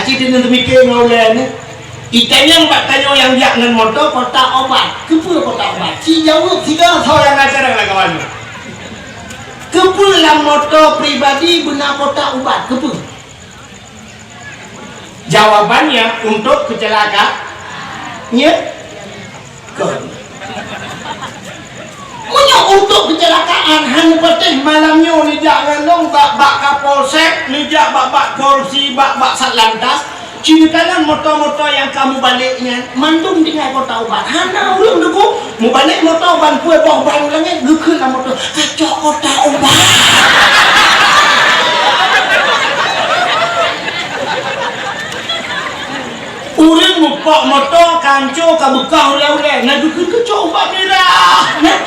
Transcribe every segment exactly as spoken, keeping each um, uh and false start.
Kita nak mikir ngon ulèe ni. Itanyong bak tanyoe nyang jak ngon moto kotak obat. Keupeue kotak obat? Ci jaweueb sigoe soe nyang na carông lam kawan nyoe. Keupeue lam moto pribadi beuna kotak ubat? Keupeue? Jawabannya untuk kecelakaan. Nya? Kon. Meunyoe untuk kecelakaan, hana patéh malam nyoe neujak ngon lôn bak, bak Kapolsek, neujak bak, bak Polisi, bak, bak Satlantas, Ci neukalon moto-moto nyang ka mubalek nyan, mandum tinggai kotak ubat. Hana ureueng teungku, mubalek moto ban peue boh ban u langét, geukheun lam moto, "Kacok kotak ubat." Ureueng mupok moto, kanco ka beukah ulèe-ulèe, na geukheun kacok ubat mirah. Nah.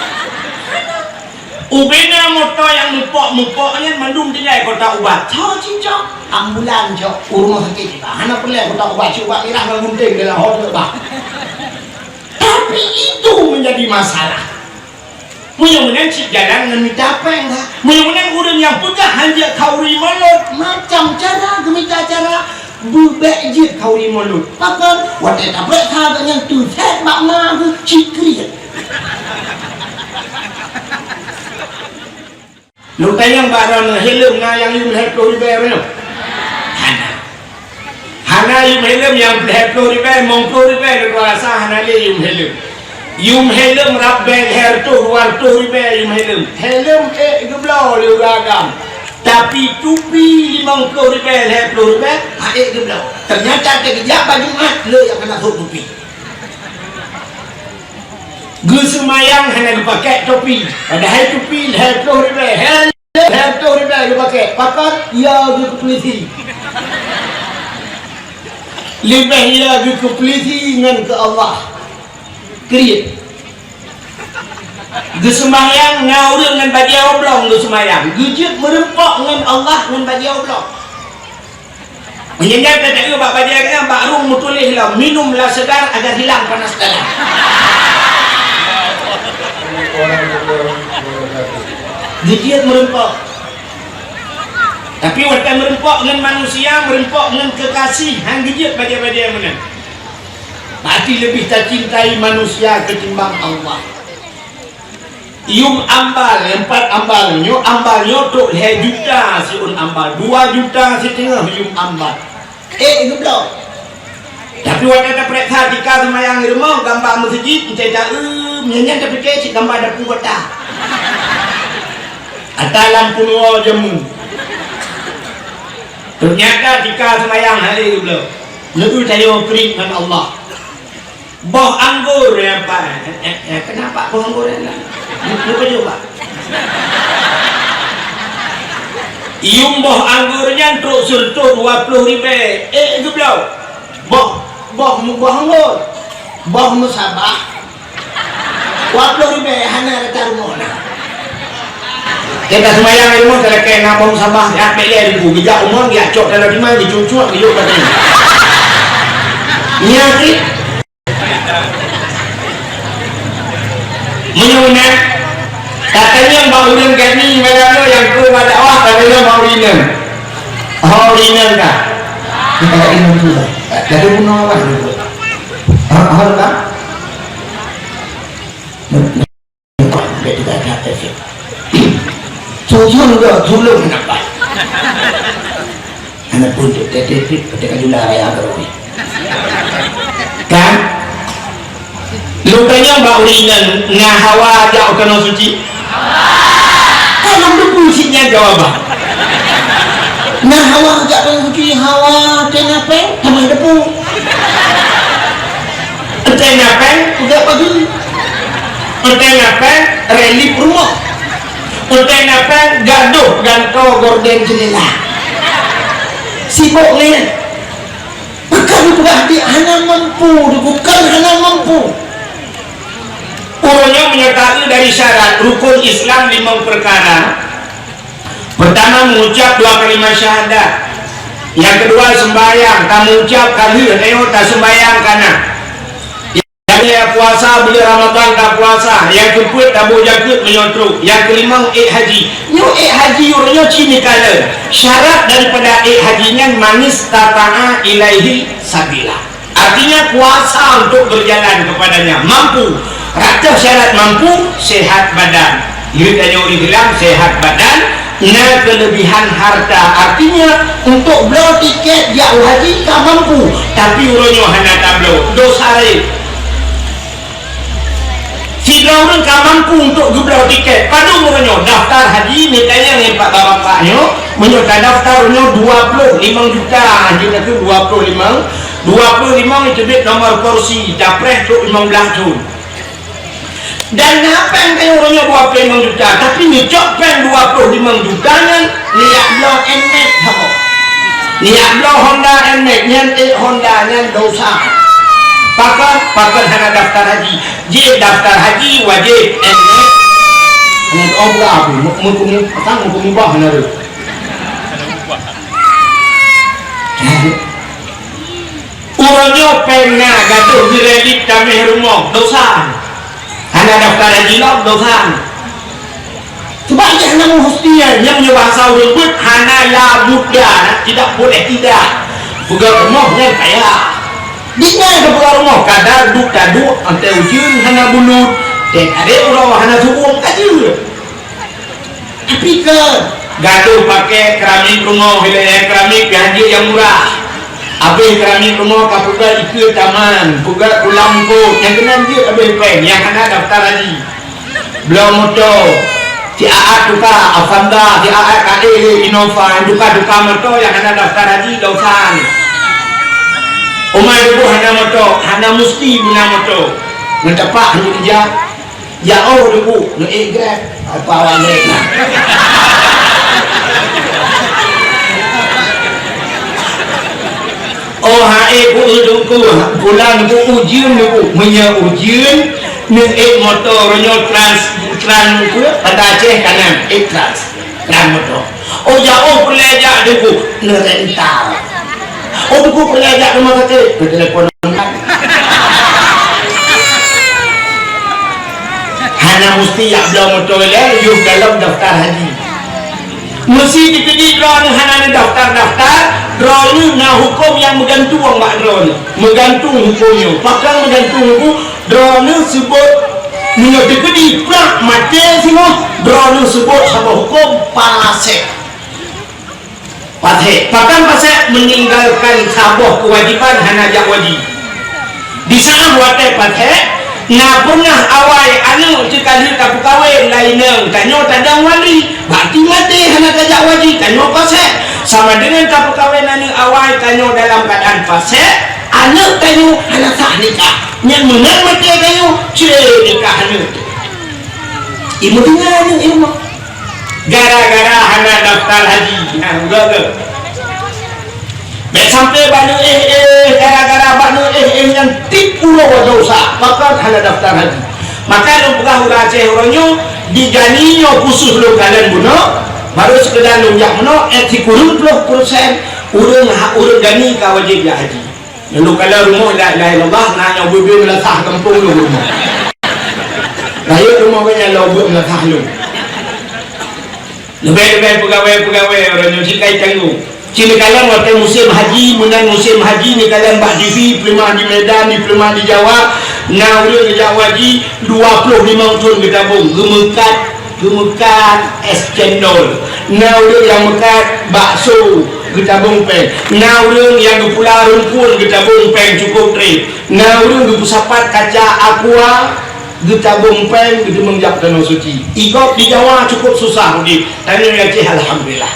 Ubena moto nyang mupok-mupok nyan mandum tinggai kotak ubat. Soe cicok? Ambulan cok. U rumoh sakét tiba. Hana peureulèe kotak ubat, cit ubat mirah ngon gunting dalam hot bah. Tapi itu menjadi masalah. Meunyoe meunan cit jalan ngon mita péng dah. Meunyoe meunan ureueng nyang peugah hanjeuet khauri mulod, macam cara geumita cara. Beubèk jeuet khauri mulod. Pakon? Watèe taprèksa geuh nyan teusét bak ma geuh cit kriet. Lôn tanyong bak droeneuh, heleuem na nyang yum lhèe ploh ribèe meunyoe? Hana. Hana yum heleuem nyang lhèe ploh ribèe, limong ploh ribèe lôn rasa hana lé yum heleuem. Yum heleuem rab bèe lhèe reutôh, dua reutôh ribèe yum heleuem. Heleuem ék geubloe lé ureueng agam. Tapi tupi limong ploh ribèe, lhèe ploh ribèe, han ék geubloe. Teunyata teukeujak bak Jumat, le nyang hana sôk tupi. Geuseumayang hana geupakèk tupi, padahai tupi lhèe ploh ribèe, lhèe, lhèe ploh ribèe geupakèk. Pakon? Ya, geuh keu polisi. Leubèh ya geuh keu polisi ngon keu Allah. Kriet. Geuseumbahyang na ureueng ngon bajèe oblong geuseumbahyang, geujeuet meureumpok ngon Allah ngon bajèe oblong. Meunyoe nyan teuka bak bajèe nyan, bak rueng meutuléh lom, "Minumlah segar agar hilang panas dalam." Geujeuet meureumpok. Tapi watèe meureumpok ngon manusia, meureumpok ngon keukasih, han geujeuet bajèe-bajèe meunan. Berarti leubeh tacintai manusia ketimbang Allah. Yum ambal, nyang pat ambal nyoe, ambal nyoe trôk lhèe juta siôn ambal, dua juta siteungoh yum ambal. Ék geubloe. Tapi watèe taprèksa tika seumayang di rumoh, gamba meuseujid, eunteuk taeu, nyan, nyan tapike cit gamba dapu bata. Ata lampu nyoe jamu. Teunyata tika seumayang hana geubloe. Neu-eu tayoe kriet ngon Allah. Boh anggô nyang pa-, eh, eh, eh, kenapa boh anggô nyan? Lu-, lupa juga. Yum boh anggô nyan trôk sireutôh dua ploh ribèe, ék geubloe. Boh, boh mu-, boh anggô. Boh meusabah. Dua ploh ribèe hana rata rumoh na. Kita seumayang di rumoh, talakèe na boh meusabah, jak bèk lé ribu, geujak umon, geujak cok dalam timai, geucuak-cuak, geuyue bagi. Nyan cit. Meunyoe na, tatanyong bak ureueng gani malam nyoe nyang keu bak dakwah, tatanyong bak ureueng inong. Ho ureueng inong ka? Kita inong tu lah. Jadi bunoe awak dulu. Ho, ho ka? Nampak, dia tidak ada efek. Sujud juga, tulung nampak. Anak pun tu, dia, dia, dia, dia, dia, dia, dia, dia, Kan? Lôn tanyong bak ureueng inong, na hawa jak u tanoh suci? Kan lôn deungö cit nyan jawaban. Na hawa jak tanoh suci, hawa teuh na péng, tamah debu. Teuh na péng, peugah pagi. Teuh na péng, relief rumoh. Teuh na péng, gadôh gantoe gorden jeundela. Sibok nyan. Bukan berarti hana mampu, bukan hana mampu. Uroe nyoe meunyoe taeu dari syarat rukun Islam limong peukara. Pertama, mengucap dua kalimat syahadat. Yang kedua, sembahyang. Tamucap ka lheueh, ayo tasembahyang kana. Nyang puasa buleuen Ramadhan ka puasa, nyang keupeuet taboh jakeuet meunyoe trok, nyang keulimong ék haji. Nyoe ék haji uroe nyoe ci neukalon. Syarat daripada ék haji nyan man istata'a ilaihi sabila. Artinya kuasa untuk berjalan kepadanya, mampu. Rata syarat mampu, sehat badan. Nyoe tanyoe Islam sehat badan, na kelebihan harta. Artinya, untuk bloe tiket jak haji ka mampu, tapi uroe nyoe hana tabloe, dosa ré. Sidroe ureuëng ka mampu untuk geubloe tiket, padum uroe nyoe daftar haji, neutanyong ngon pak bapak nyoe, meunyoe ka daftar nyoe dua ploh limong juta, haji teuh dua ploh limong, dua ploh limong itu duit nomor kursi, capreh trok limong blaih thon. Dan na péng tanyoe uroe nyoe dua ploh limong juta, tapi neucok péng dua ploh limong juta nyan neujak bloe Nmax saboh. Neujak bloe Honda Nmax nyan, ék Honda nyan dosa. Pakon, pakon hana daftar haji. Jih daftar haji wajéb Nmax. Nyan oh bukan apa? Mu-, mu-, mu-, kan muka mubah hana ada. Uroe nyoe péng na gadoh geureulik tameh rumoh, dosa. Hana daftar haji lom, dosa. Sebab nyan hana meuhusni, nyan meunyoe bahasa ureuëng beuet hana la budda, tidak boleh tidak. Peugah rumoh nyan kaya. Di nyan keu peugah rumoh, kadar duek taduek, antée ujeuen hana bulut, dan adé uroe hana suboh ka jeuet. Tapi keu gadoh pakai keramik rumoh, ilée keramik pih hanjeuet nyang murah. Abéh keramik rumoh ka peugah ikeue taman, peugah kulam kot, nyang keunan jeuet abéh péng, nyang hana daftar haji. Bloe moto, si Aat tuka Avanza, si Aat ka éh Innova, tuka-tuka moto nyang hana daftar haji, dosa. Uma ibu hana moto, hana musti guna moto. Ngon tapak hanjeuet ija. Ya oh, Teungku, neuék Grab. Apa awak naik na? Oh, hai, Teungku, pulang, Teungku, ujeuen, Teungku. Meunyoe ujeuen, neuék moto, nyoe Trans, Trans, Teungku, Banda Aceh kanan, ék Trans. Trans moto. Oh, jauh peureulée jak, Teungku, neurental. Oh, Teungku, peureulée jak rumoh sakét, neutelepon. Hana musti jak bloe moto ilée, yoh dalam daftar haji. Meusi teukeudi droeneuh hana neudaftar-daftar, droeneuh na huköm nyang meugantung bak droeneuh. Meugantung huköm nyoe. Pakon meugantung huköm? Droeneuh seubot, meunyoe teukeudi prak maté singoh, droeneuh seubot saboh huköm pasék. Pasék. Pakon pasék? Meninggalkan saboh keuwajéban hana jak wajéb. Di saat watée pasék, na peureunah awai aneuëk teuka lheueh tapeukawen laineueng, tanyoe tadong wali, berarti maté hana tajak wajéb, tanyoe pasék. Sama deungon tapeukawen aneuëk awai, tanyoe dalam keuadaan pasék, aneuëk tanyoe hana sah nikah. Nyan meunan maté tanyoe, cre nikah aneuëk. Imeudeunya aneuëk ilmu. Gara-gara hana daftar haji. Nah, udah tu. Bèk sampai bak neuéh-éh, gara-gara bak neuéh-éh nyan tiep uroe dosa, pakon hana daftar haji. Maka lôn peugah ureuëng Aceh uroe nyoe, di Gani nyoe khusus lôn kalon bunoe, baru sekedar lôn jak bunoe, eh, sikureueng ploh persen ureuëng ha-, ureuëng Gani ka wajéb jak haji. Lalu kalau rumoh la ilaha illallah, na nyoe beubeue meulasah gampông lôn rumoh. Rayeuk rumoh geuh nyan lôn beuet meulasah lôn. Leubeh-leubeh peugawée-peugawée uroe nyoe jih kai tanggong. Ci neukalon watée musém haji, meunan musém haji neukalon bak T V, peuleumah di Medan, di peuleumah di Jawa, na ureuëng jak haji dua ploh limong thon geutabong, geumeukat Geumeukat és cendol. Na ureuëng nyang meukat bakso geutabong péng. Na ureuëng nyang geupula rumpun geutabong péng cukôp trép. Na ureuëng geupeusapat kaca aqua geutabong péng geuteumeung jak keunoe suci. Igob di Jawa cukôp susah udép, tanyoe nyang Aceh alhamdulillah.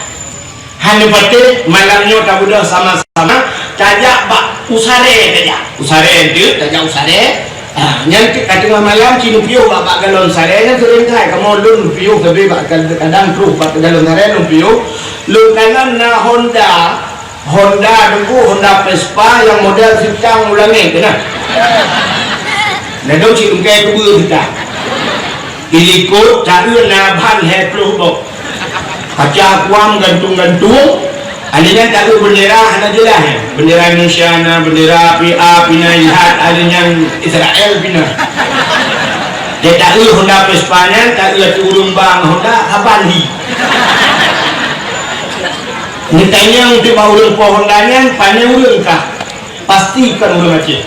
Hana patéh, malam nyoe tabeudôh sama-sama, tajak bak u saré tajak. U saré enteuk, tajak u saré. Ha, nyan teuk ka teungoh malam ci neupiôh bak, bak galon saré nyan seuring that. Kamoe lôn neupiôh sabe bak kad-, kadang troh bak galon saré lôn piôh. Lôn kalon na Honda, Honda Teungku, Honda Vespa nyang model sitang u langét keunan. Ladôm cit bungkée keubeue sitang. Di likôt taeu na ban lhèe ploh boh. Kaca aqua meugantung-gantung, Alèh nyan taeu beundera hana jeulaih nyan. Beundera Indonesia na, beundera P A pih na, jihad, alèh nyan Israel pih na. Jadi taeu Honda Vespa nyan, taeu ateueh ureueng ba Honda, saban hi. Neutanyong teuk bak ureueng po Honda nyan, pane ureueng kah? Pasti kon ureueng Aceh.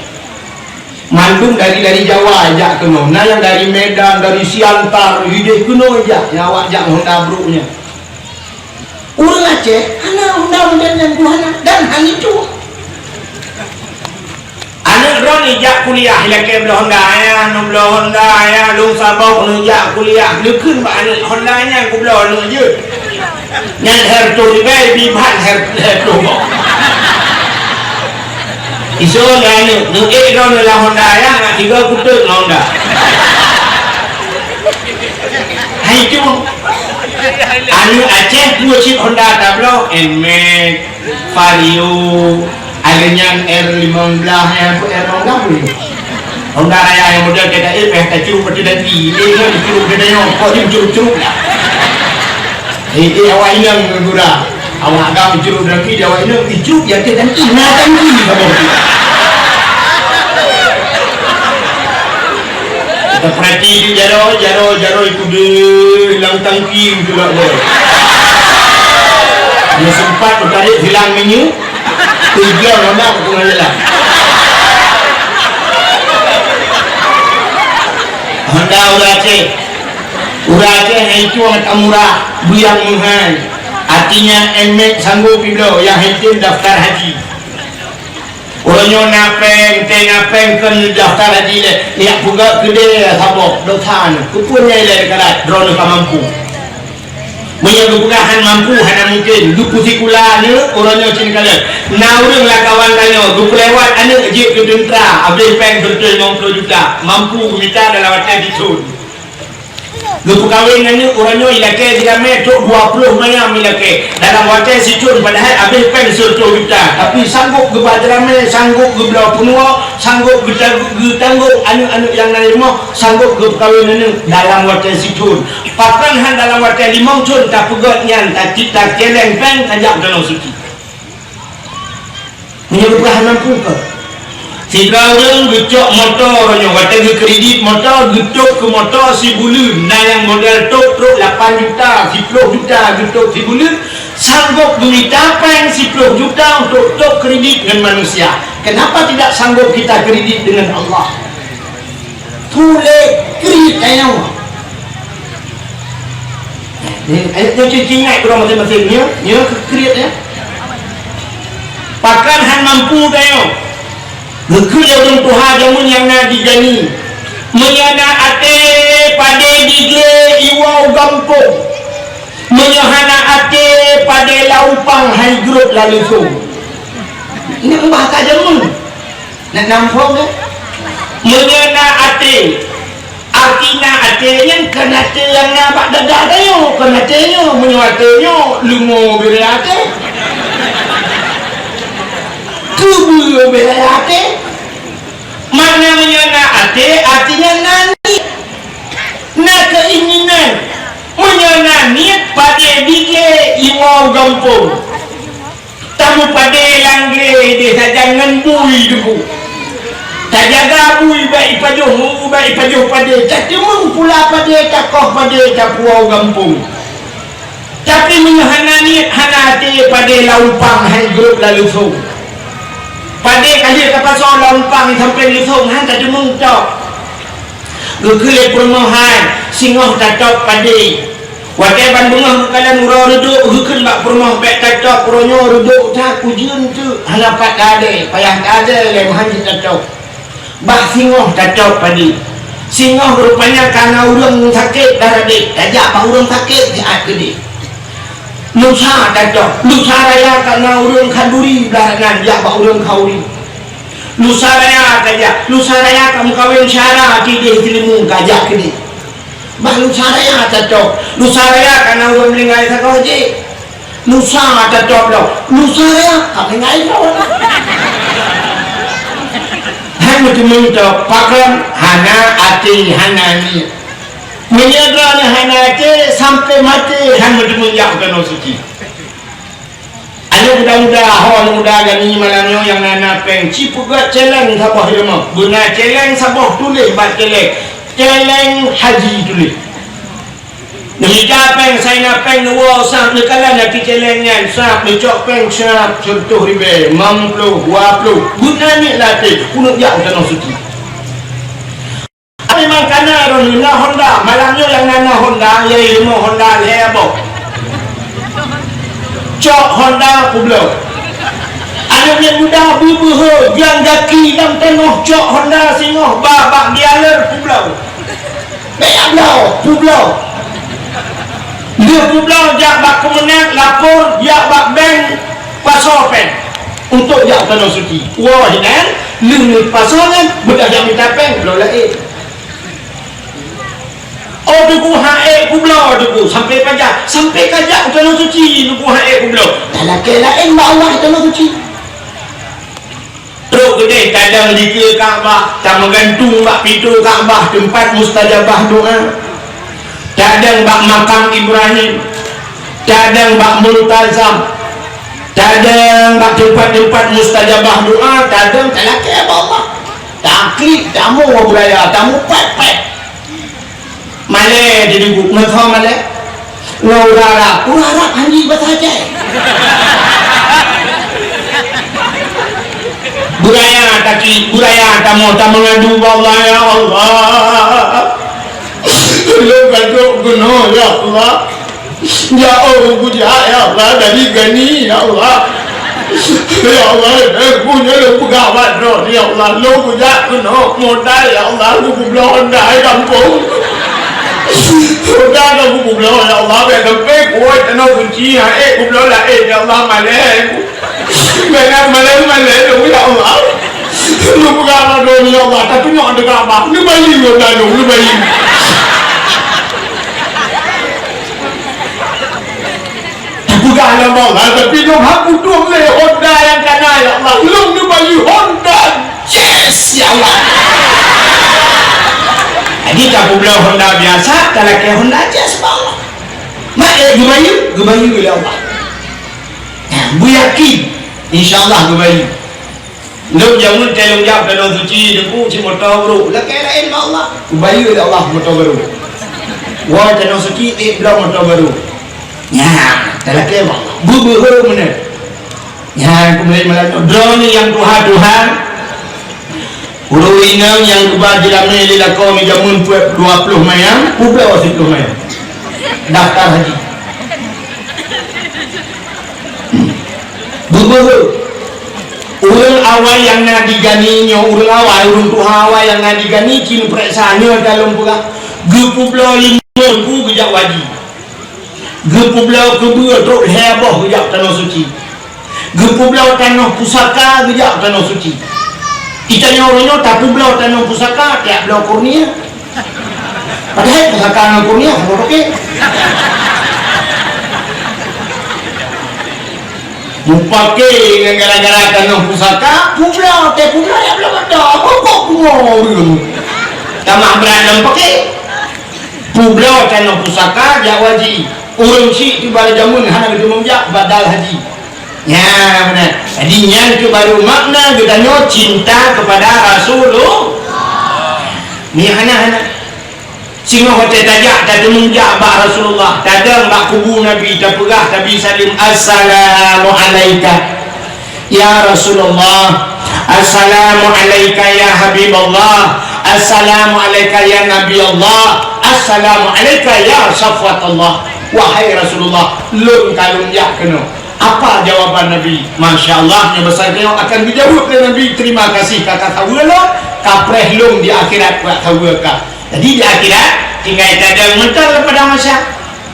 Mandum dari, dari Jawa jak keunoe. Na nyang dari Medan, dari Siantar, hideh keunoe jak. Nyang awak jak Honda brok nyan. Ureueng Aceh hana Honda model nyan, hana, dan hana itu. Aneuk droeneuh jak kuliah, ilakèe bloe Honda, "Ayah, neubloe Honda, Ayah, lôn saboh neujak kuliah." Neukheun bak aneuk, "Honda nyan kubloe aneuk jeuet." Nyan her toh ribèe, bibhan her, her toh boh. Isoe lé aneuk, neuék droeneuh lam Honda, "Ayah, nak tiga kuteuk lam Honda." Hai cuma. Aneuk Aceh dua cit Honda tabloe, Nmax, Vario, alèh nyan R lima belas, eh, apa, R lima belas pun. Honda Raya nyang model K T E, eh, tacuruk batu daki. Eh, nyan tacuruk batu daki. Kok dia tacuruk-curuk dah? Eh, eh, awak inong gura. Awak agam tacuruk daki, dia awak inong, tacuruk di atas daki. Nah, daki, kamu. Tapeurati di jaroe, jaroe, jaroe itu di lam tangki itu lah, boy. Dia sempat bertarik silang minyak, tujuan Honda ke tengah jalan. Honda ureueng Aceh. Ureueng Aceh hai itu mata murah, buyang meuhai. Artinya, Nmax sanggup dibloe, nyang hantom daftar haji. Uroe nyoe na péng, teuh na péng kon daftar haji lé. Nyak peugah keudè saboh, dosa nyoe. Keupeue nyan ilèe dikarat, droeneuh ka mampu. Meunyoe geupeugah han mampu, hana mungken. Geupeusikula aneuk, uroe nyoe cit kalon. Na ureueng lam kawan tanyoe, geupeulewat aneuk jeuet keu teuntra, abéh péng sireutoh limong ploh juta. Mampu geumita dalam watèe sithon. Geupeukawen aneuk uroe nyoe ilakèe jiramè trok dua ploh manyam ilakèe dalam watèe sithon, padahai abéh péng sireutoh juta. Tapi sanggup geuba jiramè, sanggup geubloe peunuwoe, sanggup geuta-, geutanggong aneuk-aneuk nyang na rumoh, sanggup geupeukawen aneuk dalam watèe sithon. Pakon han dalam watèe limong thon tapeugöt nyan, tacit takeuléng péng tajak keunoe suci. Meunyoe geupeugah hana mampu kah? Sidroe ureueng geucok moto nyoe, watèe geukredit moto, geutôp keu moto sibuleuen, na nyang model tôp trok lapan juta, siploh juta geutôp sibuleuen, sanggob geumita péng siploh juta untuk tôp kredit ngon manusia. Kenapa tidak sanggup kita kredit dengan Allah? Tuléh kriet tanyoe. Nyoe, nyoe, nyoe, nyoe ingat droe maséng-maséng, nyoe, nyoe kriet, ya. Pakon han mampu tanyoe. Geukheun lé ureueng tuha jameun nyang na di Jani, "Meunyoe na até padé bigé iwoe u gampông, meunyoe hana até padé lam upang hai grôp lam leusông." Nyoe bahasa jameun. Nak namphong nyoe? Meunyoe na até, arti na até nyan kon até nyang na bak dada tanyoe, kon até nyoe. Meunyoe até nyoe, leumô beu raya até. Keubeue beu raya até. Makna meunyoe na até, artinya na niet. Na keuinginan. Meunyoe na niet, padé bigé iwoe u gampông. Tameupadé lam glé deh sajan ngon bui teungku. Tajaga bui bèk ipajoh, bèk ipajoh padé. Tateumeung pula padé, takoh padé, tapuwoe u gampông. Tapi meunyoe hana niet, hana até, padé lam upang hai grôp lam leusông. Padé ka lheueh tapasoe lam upang sampéng leusông, han tateumeung tok. Geukheun lé peurumoh hai, singoh tatôb padé. Watèe ban beungoh geukalon uroe reudôk, geukheun bak peurumoh, "Bèk tatôb uroe nyoe, reudôk that, ujeuen teuk, hana pat taadèe, payah taadèe lé meuhan jeuet tatôb." Bah singoh tatôb padé. Singoh rupanya ka na ureueng sakét dara deh, tajak bak ureueng sakét siat keudeh. Lusa tatôb, lusa raya ka na ureueng khanduri blah nan, jak bak ureueng khanduri. Lusa raya tajak, lusa raya ka meukawen syara sideh Seulimeung, kajak keudeh. Bah lusa raya tatôb, lusa raya ka na ureueng meuninggai sagoe jih. Lusa tatôb lom, lusa raya ka meuninggai lom. Han meuteumeung tok, pakon? Hana até, hana niet. Meunyoe droeneuh hana até, sampoe maté han meuteumeung jak keunoe suci. Aneuk muda-muda, ho aneuk muda gani malam nyoe nyang na, na péng, ci peugét céléng saboh ilmu. Beuna céléng saboh tuléh bak céléng. Céléng haji tuléh. Neumita péng, saina péng neuwoe sab, neukalon lam céléng nyan sab, neucok péng sab, seureutôh ribèe, limong ploh, dua ploh. Beuna niet lam até, keuneuk jak u Tanoh Suci. Memang kana droeneuh na Honda, malam nyoe nyang na, na Honda, ya ilmu Honda lhèe boh. Cok Honda peubloe. Aneuk muda beubeuhe, jalan kaki lam tanoh, cok Honda singoh ba bak dealer peubloe. Bèk jak bloe, peubloe. Lheueh peubloe jak bak keumeunang, lapor jak bak bank, pasoe péng untuk jak u Tanoh Suci. Woe hinan, lheueh neupasoe nyan, beudôh jak mita péng, bloe laén. Oh, Teungku han ék peubloe, Teungku, sampai pajan, sampai kajak u Tanoh Suci, Teungku han ék peubloe. Talakèe laén bak Allah di Tanoh Suci. Trok keudéh tadong dikeue Ka'bah, tameugantung bak pintoe Ka'bah, teumpat mustajabah doa. Tadong bak makam Ibrahim, tadong bak Multazam, tadong bak teumpat-teumpat mustajabah doa, tadong talakèe bak Allah. Taklik, tamu beuraya, tamu pèt-pèt. Malèe di Teungku, ngon soe malèe? Ngon ureueng Arab. Ureueng Arab han jeuet basa Aceh. Beuraya taklik, beuraya tamoe, tameungadu bak Allah, "Ya Allah, lôn ka trok keunoe, ya Allah." Ya Allah, lôn kujak, ya Allah, dari gani, ya Allah. Ya Allah, eh, punya lôn peugah bak droe, ya Allah, lôn kujak keunoe modal, ya Allah, lôn peubloe Honda di gampông. Honda lôn peubloe, ya Allah, bèk sampai kuwoe Tanoh Suci, han ék peubloe laén, ya Allah, malèe. Bèk malèe-malèe lôn, ya Allah. Lôn peugah bak droe, ya Allah, tapi nyoe deungon abah, neubayeue Honda lôn, neubayeue. Tapeugah lam Allah, tapi lôn hana putôh lé Honda nyang kana, ya Allah. Lôn neubayeue Honda Jazz, ya Allah. Jadi, tapeubloe Honda biasa, talakèe Honda Jazz bak Allah. Mak, eh, geubayeue, geubayeue lé Allah. Nah, beuyakin, insya Allah geubayeue. Lôn jameun teuh lôn jak Tanoh Suci, Teungku, cit moto brôk. Lakèe laén bak Allah. Geubayeue lé Allah moto brôk. Woe Tanoh Suci, ék bloe moto brôk. Nyan, talakèe bak Allah. Beubeuhe meunan. Nyan, keumeulai malam nyoe. Droeneuh nyang tuha-tuha. Ureueng inong nyang geuba jilamé lé lakoe mi jameun peuet dua ploh mayang, peubloe siplôh mayang. Daftar haji. Beubeuhe. Ureueng awai nyang na di gani nyoe, ureueng awai, ureueng tuha awai nyang na di gani, cit neupareksa nyoe ka lôn peugah. Geupeubloe limong ribu geujak haji. Geupeubloe keubeue trok lhèe boh geujak Tanoh Suci. Geupeubloe tanoh pusaka geujak Tanoh Suci. Di tanyoe uroe nyoe tapeubloe tanoh pusaka, tajak bloe kurnia. Padahai pusaka ngon kurnia sama paké. Mupaké ngon gara-gara tanoh pusaka, peubloe, teuh peubloe, ya bloe mata, pokok pungo ureueng. Tamah brat lam paké. Peubloe tanoh pusaka jak haji. Ureueng chik tiba lé jameun hana geuteumeung jak badal haji. Nyan meunan. Jadi nyan keuh baru makna geutanyoe cinta kepada Rasulullah. Ni hana, hana. Singoh watèe tajak tateumeung jak bak Rasulullah, tadong bak kubu Nabi, tapeugah tabi saleuem, "Assalamu alaika." Ya Rasulullah, assalamu alaika ya Habiballah, assalamu alaika ya Nabi Allah, assalamu alaika ya Safwat Allah. Wahai Rasulullah, lôn ka lôn jak keunoe. Apa jawaban Nabi? Masya Allah, nyoe basa nyoe akan geujaweueb lé Nabi, "Terima kasih ka kasaweue lôn, kapreh lôn di akhirat bak saweue ka." Jadi di akhirat, tinggai tadong mantong lam padang mahsyar.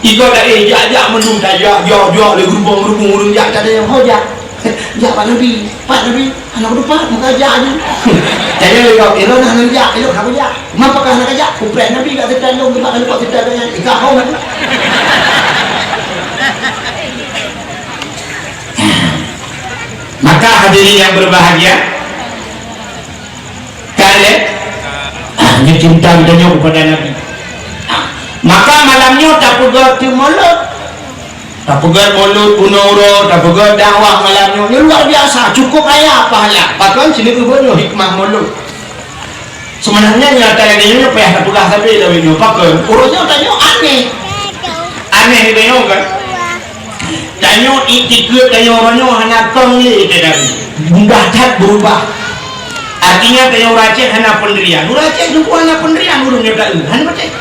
Igoe laén jak-jak mandum tajak, jak-jak lé geurubong-geurubong ureueng jak, tadong ho jak. Jak bak Nabi, "Pat Nabi, hana kuteumpat, meuka jak nyoe." Tanyong lé gob, "Ilôn hana jak, ilôn hana jak. Mapa ka hana kajak?" "Kupreh Nabi ka seutôt lôn, geubak keuneuk seutôt nyan, ikah ho Nabi." Maka hadirin yang berbahagia, Ka lé? Ah, nyoe cinta geutanyoe kepada Nabi. Ah, maka malam nyoe tapeugah teumolot. Tapeugét mulod bunoe uroe, tapeugét dakwah malam nyoe, nyoe luar biasa, cukup raya pahala. Pakon sini uroe nyoe hikmah mulod. Sebenarnya nyata lagée nyoe payah tapeugah sabe lawét nyoe. Pakon? Uroe nyoe tanyoe aneh. Aneh lagée nyoe kan? Tanyoe iktikeuet tanyoe uroe nyoe hana kong lé teuh. Mudah that berubah. Artinya tanyoe ureuëng Aceh hana pendirian. Ureuëng Aceh nyoe hana pendirian, ureuëng nyoe tak hana beutôi.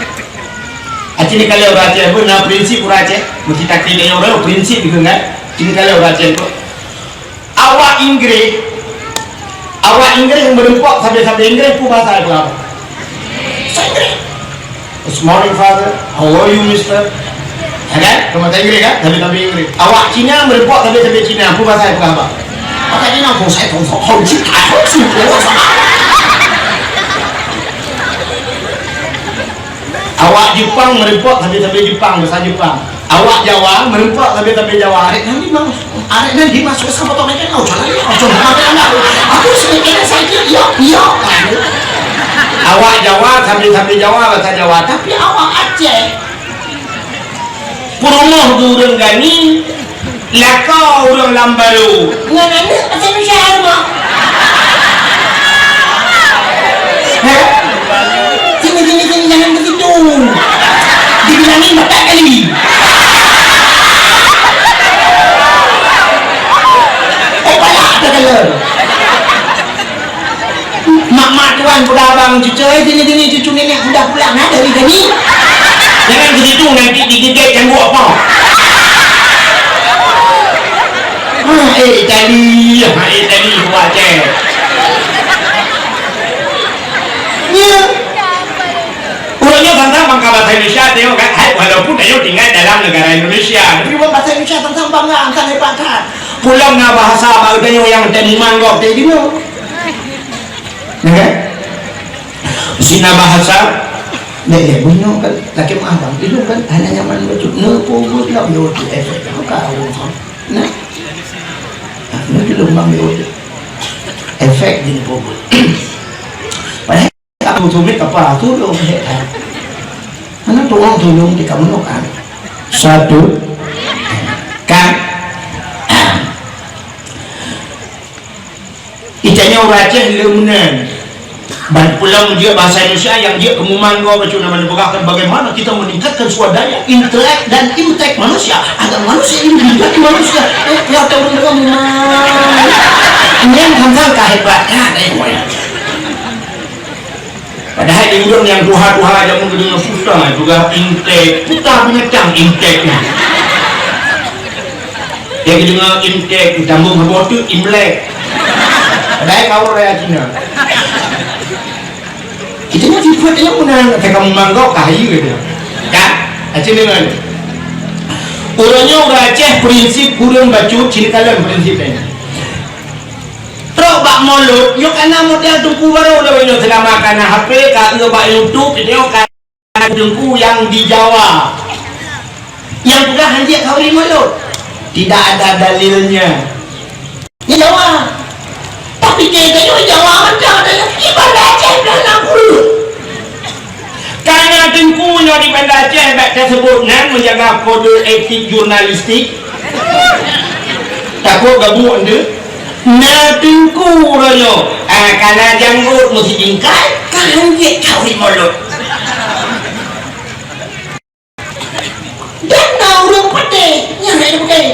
Aci ni kalau ureuëng Aceh pun na prinsip ureuëng Aceh. Mesti taktik tanyoe ureuëng prinsip itu kan. Aci ni kalau ureuëng Aceh pun. Awak Inggris, awak Inggris meureumpok sabe-sabe Inggris peue bahasa Inggris? Bahasa Inggris. "Good morning, Father. How are you, Mister?" Ya kan? Ke bahasa Inggris kan? Sabe-sabe Inggris. Awak Cina meureumpok sabe-sabe Cina peue bahasa Inggris? Maka Cina, "Kong sai kong kong kong cik kong cik." Awak Jepang meureumpok sabe-sabe Jepang, bahasa Jepang. Awak Jawa meureumpok sabe-sabe Jawa. Arek nyan di mana? Arek nyan di mana? Susah potong lagi. Oh, jalan ya. Oh, jalan ya. Aku sedikit saja. Iya, iya. Awak Jawa sabe-sabe Jawa, bahasa Jawa. Tapi awak Aceh, peurumoh ureuëng gani, lakoe ureuëng lam baro. Ngon aneuk bahasa Indonesia mah. Hah? Sini, sini, sini, jangan ke situ. Dibilangin empat kali. Eh, payah ada kalau. Mak-mak tuan peugah abang cucu, "Eh, sini, sini, cucu nenek sudah pulang, ha, dari sini." Jangan ke situ, nanti digigit cangguek apa. Ha, eh, tadi, ha, eh, tadi, buat je. Ya. Uroe nyoe tantang bangka bahasa Indonesia, tengok kan, hai, walaupun tengok tinggal dalam negara Indonesia, tapi buat bahasa Indonesia tantang bangga, tantang hebat kan. Pulang na bahasa baru tengok yang tadi manggok tadi dulu. Ya kan? Sina bahasa, dek, dek, bunoe kan, laki maaf bang, itu kan hana nyaman betul. Neupeubuet lah, yo, tu efek, kau kau, nah. Ah, ni dulu bang, yo, tu. Efek di neupeubuet. Padahal aku sulit apa, tu dong, eh, kan. Mana tolong, tolong di kamu, kan? Satu. Kan? Itanya ureuëng Aceh le meunan. Ban pulang jeuet bahasa Indonesia yang jeuet keumuman gob bacut nama dipeugahkan bagaimana kita meningkatkan swadaya intelek dan imtek manusia agar manusia ini menjadi manusia. Eh, ya tahu dengan muman. Nyan tantang kehebatan, eh, moya. Padahai di ureuëng nyang tuha-tuha jameun geudeungoe susah juga intek, susah binatang intek nyan. Nyang geudeungoe intek, ditambong saboh teuk Imlek. Padahai kawan raya Cina. Kita nyan sifat nyang meunan, kata kamu manggok, kah, iya, kata. Kan? Aceh deungon. Uroe nyoe ureuëng Aceh prinsip kureueng bacut, ciri kalon prinsip lain. Trok bak mulod, nyoe kana model Teungku barô lawét nyoe seulama kana H P, ka eu bak YouTube, nyoe kana Teungku nyang di Jawa. Nyang peugah hanjeuet khauri mulod. Tidak ada dalilnya. Di Jawa. Tapi keu tanyoe Jawa macam ada nyang ibadah Aceh dah enam puluh. Kana Teungku nyoe di Banda Aceh bak teusebut nan menjaga kode etik jurnalistik. Takot gabuk ende. Na Teungku uroe nyoe, ah, kana janggot meusi jingkai, ka hanjeuet khauri mulod. Dan na ureuëng patéh nyang hana patéh.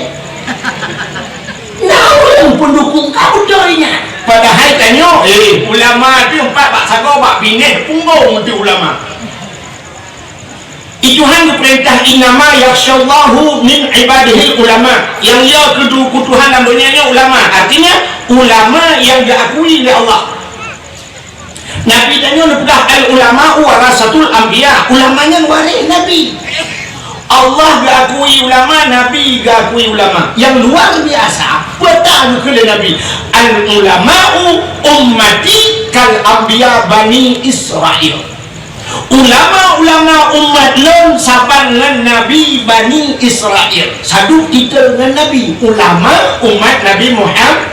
Na ureuëng peundukung ka beutôi nyan. Padahai tanyoe, eh, ulama tu empat bak sagoe bak binéh punggong tu ulama. Di Tuhan geupeurintah, "Innama yakhsyallahu min ibadihil ulama." Nyang ya keu Tuhan lam donya nyoe ulama. Artinya, ulama nyang geuakui lé Allah. Nabi tanyoe neupeugah, "Al ulama'u warasatul anbiya." Ulama nyan waréh Nabi. Allah geuakui ulama, Nabi geuakui ulama. Nyang luar biasa, peue ta geukheun lé Nabi, "Al ulama'u ummati kal anbiya Bani Israil." Ulama-ulama umat lôn saban ngon Nabi Bani Israil. Saduek titel ngon Nabi, ulama umat Nabi Muhammad.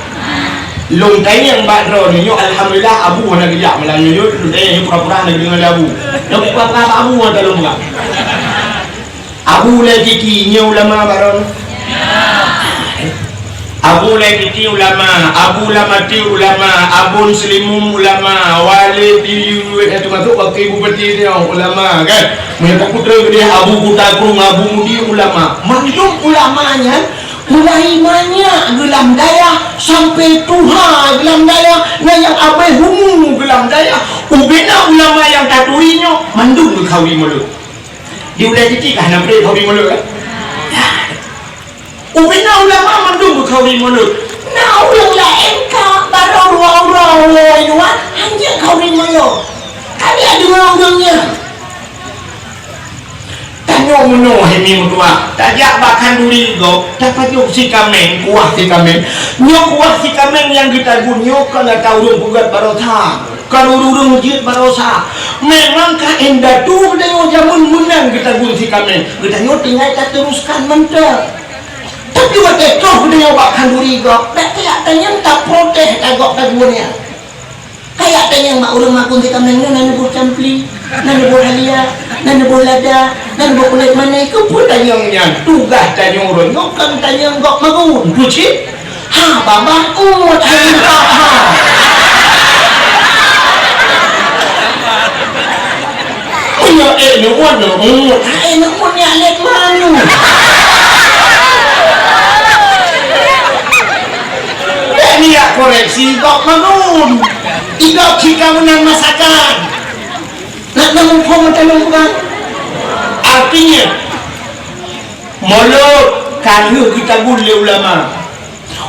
Lôn tanyong bak droeneuh nyoe, alhamdulillah, Abu hana geujak malam nyoe, lôn tanyong nyoe pura-pura hana geudeungoe lé Abu. Lôn pura-pura Abu hana lôn peugah. Abu lé Titi, nyoe ulama bak droeneuh. Abu Lain Titi ulama, Abu Lamati ulama, Abon Seulimum ulama, Walid Tiyuet nyang teumasok wakil bupati nyoe ulama, kan? Meunyoe tapeutreun keudeh Abu Kuta Krueng, Abu Mudi ulama. Mandum ulama nyan mulai manyak geulam dayah sampai tuha geulam dayah, nyan nyang abéh umu geulam dayah. Ubena ulama nyang taturi nyoe mandum geukhauri mulod. Di Ulée Titi ka hana bri khauri mulod, kan? Ubena ulama mandum geukhauri mulod. Na ureuëng laén ka barô uroe-uroe nyoe hanjeuet khauri mulod. Ka deungoe ureuëng nyan. Tanyoe meunoe hai mi meutuah, tajak bak khanduri gob, tapajoh si kaméng, kuah si kaméng. Nyoe kuah si kaméng nyang geutagun nyoe kon ata ureuëng peugét baroesa, kon ureuëng jeuet baroesa. Memang ka indatu geutanyoe jameun meunan geutagun si kaméng. Geutanyoe tinggai tateruskan mantong. Tapi watée troh geutanyoe bak khanduri gob, bèk kajak tanyong taprotes gob tagun nyan. Kajak tanyong bak ureuëng makun si kaméng nyoe na neuboh campli, na neuboh halia, na neuboh lada, na neuboh kulét mané, keupeue tanyong nyan? Tugaih tanyong ureuëng nyoe kon tanyong gob makun. Peue cit? Ha, babah uet hai muka ha. Meunyoe ék neuuet, neuuet. Hai neuuet nyak lét manu. Bèk nyak koreksi gob manu. Idok cit ka meunan masakan. Nak na muphom meutalong bukan? Artinya, mulod ka lheueh geutagun lé ulama.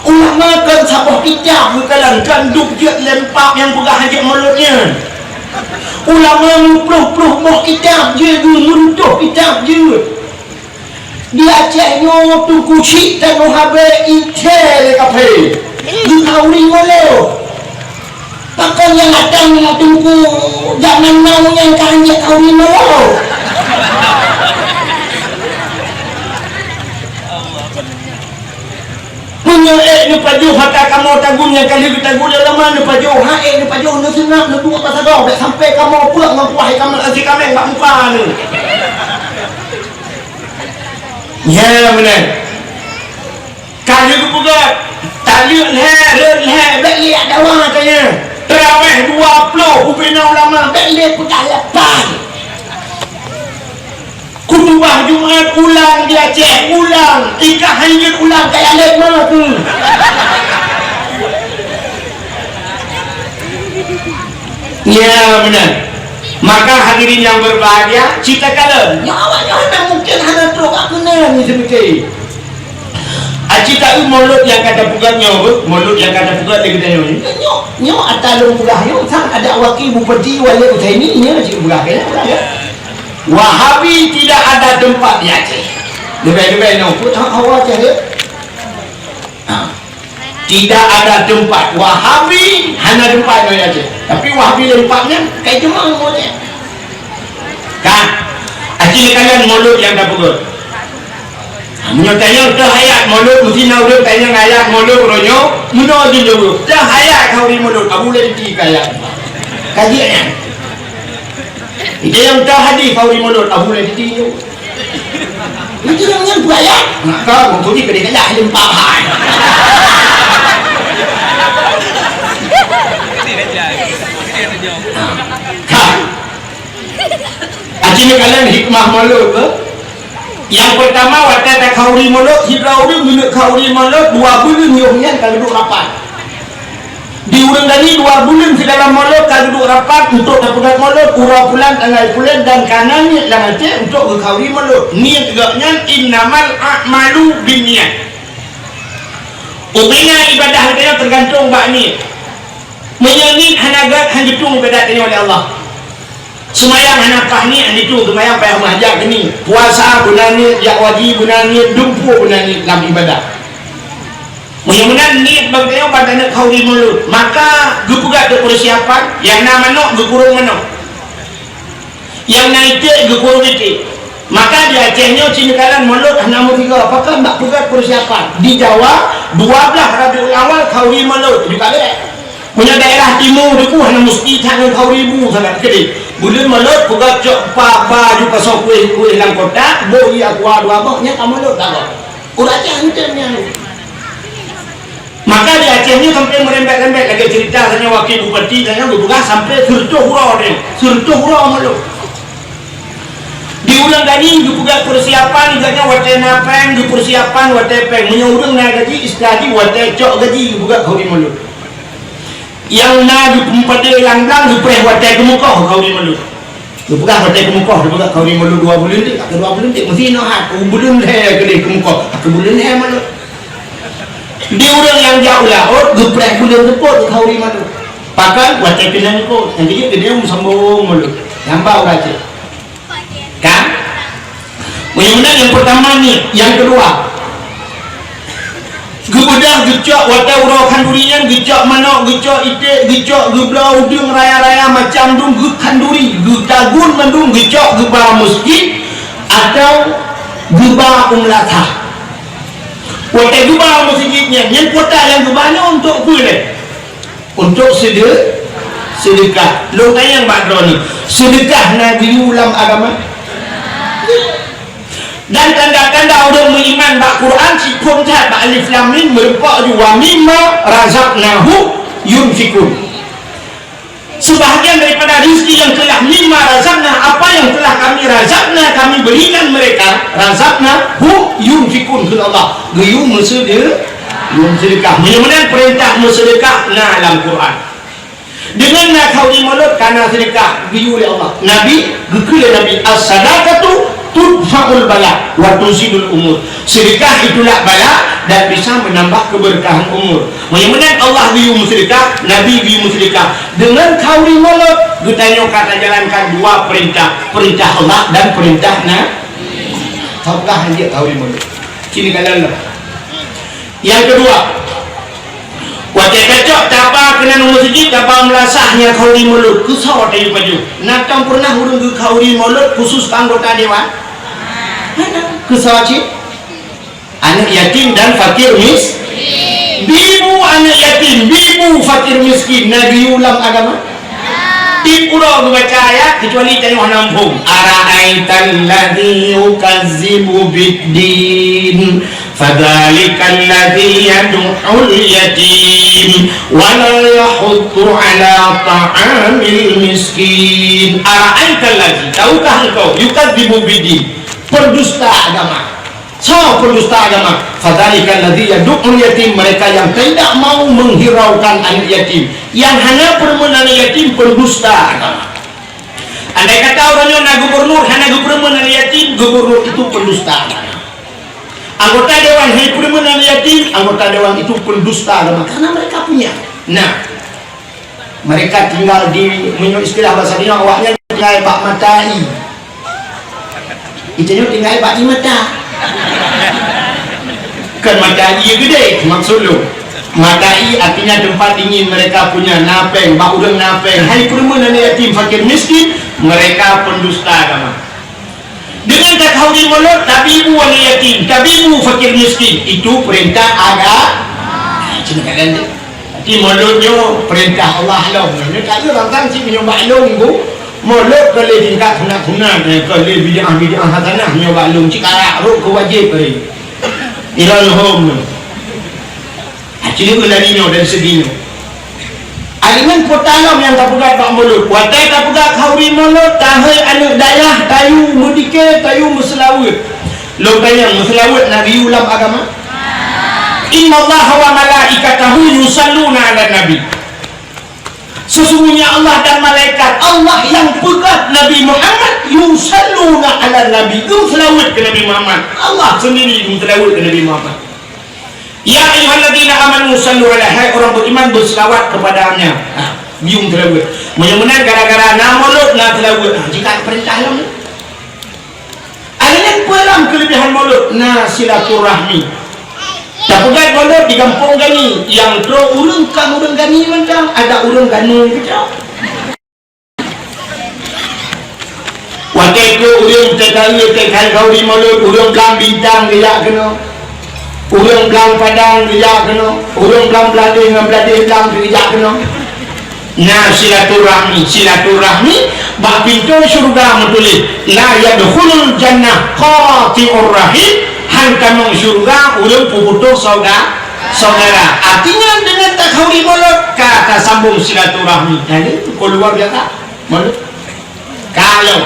Ulama kon saboh kitab geukalon, kon duek jeuet lé empap nyang peugah hanjeuet mulod nyan. Ulama meuploh-ploh boh kitab jeuet, meureutoh kitab jeuet. Di Aceh nyoe Teungku Chik tanoh habéh ithée lé kaphé. Geukhauri mulod. Pakon nyang datang Teungku zaman now nyan ka hanjeuet khauri mulod? Meunyoe ék neupajoh hata kamoe tagun nyang ka lheueh geutagun lé ulama, neupajoh, han ék neupajoh, neuseunab, neuduek bak sagoe, bèk sampai kamoe peuet ngon kuah ikan asin kaméng bak muka neuh. Nyan meunan. Ka lheueh geupeugah, taleuek lhèe, rhot lhèe, bèk lé jak dawa tanyoe. Teurawéh dua ploh ubena ulama, bèk lé peugah lapan. Khutubah Jumat ulang di Aceh, ulang. Ikah hanjeuet ulang kaya lét meutu. Ya, beuna. Maka hadirin yang berbahagia, cita kalon. Nyoe awak nyoe hana mungkin hana trok ka keunong ni seumike. Aci taeu mulod nyang ka tapeugah nyoe, mulod nyang ka tapeugah lé geutanyoe nyoe. Nyoe, nyoe ata lôn peugah nyoe, sang ada wakil bupati Walid Utsaimin nyoe cit peugah keu nyoe. Wahabi tidak ada tempat di Aceh. Leubeh-leubeh nyoe, peue that hawa Aceh dia? Ha. Tidak ada tempat. Wahabi hana tempat nyoe Aceh. Tapi Wahabi lé tempat nyan, kai teuma ngon Aceh. Ka. Aci kalian mulod nyang tapeugah. Meunyoe tanyong teuh ayat mulod, meusti na ureueng tanyong ayat mulod uroe nyoe, meunoe jeuet jaweueb. Teuh ayat khauri mulod, Abu Lain Titi ka ayat. Ka jeuet nyan. Tanyong teuh hadis khauri mulod, Abu Lain Titi jaweueb. Meusti nyan peue ayat? Maka, meusti keudeh kajak leumpah hai. Ka. Aci neukalon hikmah mulod, beuh? Nyang peurtama, watèe takhauri mulod, sidroe ureueng geuneuk khauri mulod, dua buleuen yoh nyan ka geuduek rapat. Di ureueng tadi dua buleuen sidalam mulod ka geuduek rapat untuk tapeugöt mulod, uroe pulan, tanggai pulan, dan ka na niet lam até untuk geukhauri mulod. Niet gobnyan, "Innamal a'malu binniyat." Ubena ibadah geutanyoe teugantung bak niet. Meunyoe niet hana göt, han geutueng ibadat tanyoe lé Allah. Seumayang hana paih niet, han geutueng seumayang, payah meuhajat keunoe. Puasa beuna niet, jak haji beuna niet, dumpeue beuna niet lam ibadat. Meunyoe meunan niet bak tanyoe ban taneuk khauri mulod, maka geupeugöt peusiapan, nyang na manok geukurong manok. Nyang na iték geukurong iték. Maka di Aceh nyoe cit neukalon mulod hana meusigoe, pakon bak peugöt peusiapan. Di Jawa, dua blaih Rabiul Awal khauri mulod, juga bèk. Meunyoe daerah timu teuh hana musti that ngon khauri bu sagai keudeh. Buleuen mulod peugöt cok pa baju pasoe kueh-kueh lam kotak, boh ie aqua dua boh, nyan ka mulod lagoe. Ureueng Aceh hana tem nyan. Di Aceh nyoe sampai meurembet-rembet lagèe cerita tanyoe wakil bupati tanyoe geupeugah sampai seureutôh uroe nyoe, seureutôh uroe malam. Di ureueng gani geupeugah persiapan, geupeugah watèe na pèng, geupersiapan watèe pèng. Meunyoe ureueng na gaji, istilah jih watèe cok gaji geupeugah khauri mulod. Nyang na geupeupadé lam blang geupreh watèe keumukoh khauri mulod. Geupeugah watèe keumukoh, geupeugah khauri mulod dua buleuen deh, ka dua buleuen deh, meusti na hat, buleuen lhèe keudeh keumukoh, ka buleuen lhèe mulod. Di ureueng nyang jak u laôt geupreh buleuen seupôt khauri mulod. Pakon watèe keunong kot, nyang keujeuet keudeh meusambông mulod. Nyang ba ureueng Aceh. Kan? Meunyoe meunan nyang peurtama nyoe, nyang keudua. Geubeudôh geucok watèe uroe khanduri nyan, geucok manok, geucok iték, geucok geubloe udeueng raya-raya macam dum geukhanduri, geutagun mandum geucok geuba meuseujid atau geuba u meulasah. Watèe geuba u meuseujid nyan, nyan kuota nyang geuba nyan untuk peue lé? Untuk sede-, seudeukah. Lôn tanyong bak droeneuh, seudeukah na geuyue lam agama? Dan tanda-tanda ureueng meuiman bak Quran cit phôn that bak alif lam mim meureumpok ju wa mimma razaqnahum yunfiqun. Sebahagian daripada rezeki yang telah mimma razaqna, apa yang telah kami razaqna, kami berikan mereka, razaqnahum yunfiqun, kheun Allah, geuyue meuseude-, geuyue meuseudeukah. Meunyoe meunan peurintah meuseudeukah na lam Quran. Deungon na khauri mulod ka na seudeukah geuyue lé Allah. Nabi, geukheun lé Nabi, "As-sadaqatu tudfa'ul bala wa tuzilul umur." Seudeukah itu lak bala dan bisa menambah keberkahan umur. Meunyoe meunan Allah geuyue meuseudeukah, Nabi geuyue meuseudeukah. Deungon khauri mulod, geutanyoe ka tajalankan dua peurintah, peurintah Allah dan peurintah Na-, Taukah hanjeuet khauri mulod? Sini ka lalu. Nyang keudua, watèe tacok taba keunan u meuseujid, taba meulasah nyang khauri mulod, keusoe tayue pajoh. Na tom peureunah ureueng geukhauri mulod khusus keu anggota dewan? Hana. Keusoe cit? Aneuk yatim dan fakir mis-, bibu aneuk yatim, bibu fakir miskin, na geuyue lam agama? Tiep uroe geubaca ayat, keucuali tanyoe hana muphom. Ara'aital ladzi yukazzibu biddin, fadzalikal ladzi yadu'ul yatim, wa la yahuddu ala ta'amil miskin. Ara'aital ladzi, tahukah engkau, yukazzibu biddin, pendusta agama. Soe pendusta agama? Fadzalikal ladzi yadu'ul yatim, mereka yang tidak mau menghiraukan anak yatim. Nyang hana peureumeun anak yatim pendusta agama. Andai kata uroe nyoe na gubernur hana geupeureumeun anak yatim, gubernur itu pendusta agama. Anggota dewan hana peureumeun anak yatim, anggota dewan itu pendusta agama karena mereka punya. Nah, mereka tinggal di, meunyoe istilah basa nyoe, awaknyan tinggai bak mata ie. Geutanyoe tinggai bak ie mata. Kon mata ie geudeh, maksud lôn. Mata ie artinya tempat dingin mereka punya, na pèng, bak ureueng na pèng. Hai peureumeun aneuk yatim, fakir miskin, mereka pendusta agama. Deungon takhauri mulod, tabibu aneuk yatim, tabibu fakir miskin, itu perintah aga-, cina kadang tu. Tapi mulod nyoe perintah Allah lom. Nyoe tak ada orang tang cit meunyoe bak lôn tu, mulod ka lé tingkat sunat-sunat, eh, ka lé bid'ah-bid'ah hasanah nyoe bak lôn cit karak rot keu wajéb tadi. Iron hom nyoe. Ha, ciri lagèe nyoe dari segi nyoe. Alingan peue ta lom nyang tapeugah bak mulod. Watèe tapeugah khauri mulod, tahôi aneuk dayah, tayue meudike, tayue meuseulaweuet. Lôn tanyong, meuseulaweuet na geuyue lam agama? Innallaha wa malaikatahu yusalluna 'alan nabi. Sesungguhnya Allah dan malaikat Allah yang peugöt Nabi Muhammad, yusalluna 'alan nabi, geumeuseulaweuet keu Nabi Muhammad. Allah sendiri geumeuseulaweuet keu Nabi Muhammad. Ya ayyuhalladzina amanu sallu 'alaihi, hai orang beriman, berselawat kepadanya. Nah, biung teureubeut. Meunyoe meunan gara-gara na mulod, na seulaweuet. Nah, jika perintah lom. Ada nyang peue lom kelebihan mulod, na silaturahmi. Tapeugöt mulod di gampông gani, nyang trok ureueng kon ureueng gani mantong, ada ureueng gani keudroe. Watèe keu ureueng T K I, T K I khauri mulod, ureueng blang bintang geujak keunoe. Ureueng blang padang geujak keunoe. Ureueng blang bladeh ngon bladeh blang geujak keunoe. Nah, silaturahmi, silaturahmi bak pintoe syeuruga meutuléh, "La yadkhulul jannah qati'ur rahim", han tamong syeuruga ureueng peuputôh sauda-, Saudara, artinya dengan takhauri mulod ka tasambong silaturahmi. Nah, ini luar biasa. Mulod. Kalau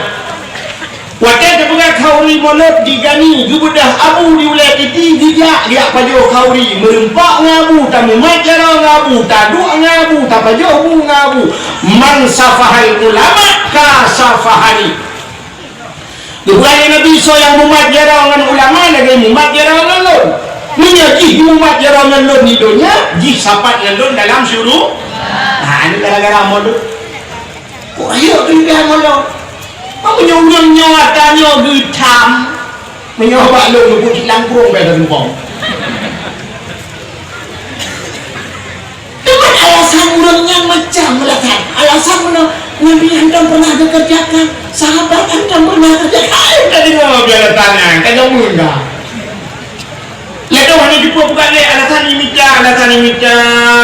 watée teupeugah khauri mulod digani, geubeudah abu di ulée titi, geujak, geujak pajoh khauri, meurumpok ngon abu, tamumat jaroe ngon abu, taduek ngon abu, tapajoh bu ngon abu. Man safahal ulama ka safahani. Geupeugah lé Nabi, "Soe nyang mumat jaroe ngon ulama lagée mumat jaroe ngon lôn." Meunyoe jih mumat jaroe ngon lôn di donya, jih sapat ngon lôn dalam syuru-, ha, ini gara-gara mulod. Kok rayeuk keulebihan mulod? Meunyoe ureuëng nyoe ata nyoe geutam, meunyoe bak lôn geupeucit langkong bèe teumpông. Teuma alasan ureuëng nyan macam alasan. Alasan meunoe, Nabi hantom pernah geukeureujakan, sahabat hantom pernah keureujakan. Hai, ka deungoe bèe alasan nyan, ka jameun dah. Lé dong hana jumpa bukan lé alasan imita, alasan imita,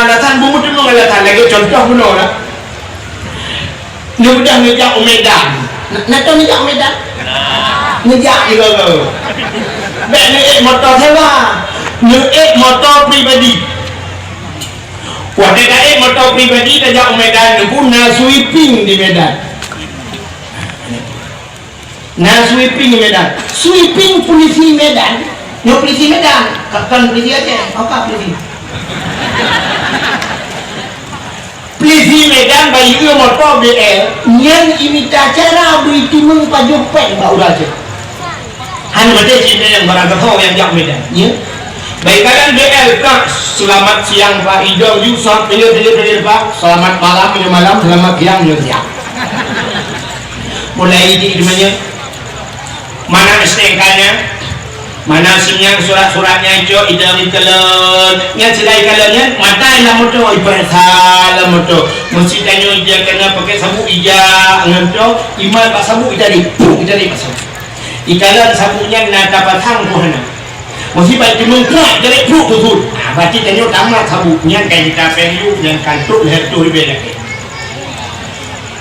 alasan bumeuteunong alasan. Lagée contoh meunoe lah. Nyoe udah neujak u Medan. Na, na tahu neujak u Medan? Neujak di gogo. Bèk neuék moto sewa. Neuék moto pribadi. Watée taék moto pribadi tajak u Medan, neupeue na sweeping di Medan. Na sweeping Medan. Sweeping polisi Medan. Nyoe polisi Medan. Ka-, kon polisi Aceh. Apa polisi? Polisi Medan bayeue moto B L, nyan imita cara bri timeung pajoh péng bak ureuëng Aceh. Hana maté cit nyang barang keuhai nyang jak Medan, ya. Baik, kalian B L, Kak, selamat siang, Pak. Idong Yusuf, pinggir, pinggir, pinggir, Pak. Selamat malam, menuju malam, selamat siang, menuju siang. Mulai di mana? Mana S T N K-nya? Mana SIM-nya, surat-suratnya, cok, ida ikalon. Nyan sida ikalon nyan, mata lam moto, iperiksa lam moto. Mesti tanyoe ija kena pakai sabuk ija, ngon to, imal bak sabuk ija di, puh, ija di pasang. Ikalon sabuk nyan na tapasang buhana. Mesti baik timeung krak, jadi puh, puh, puh. Ah, berarti tanyoe tamat sabuk. Nyan kan kita perlu, nyan kantuk, leher tu, ibe lagi.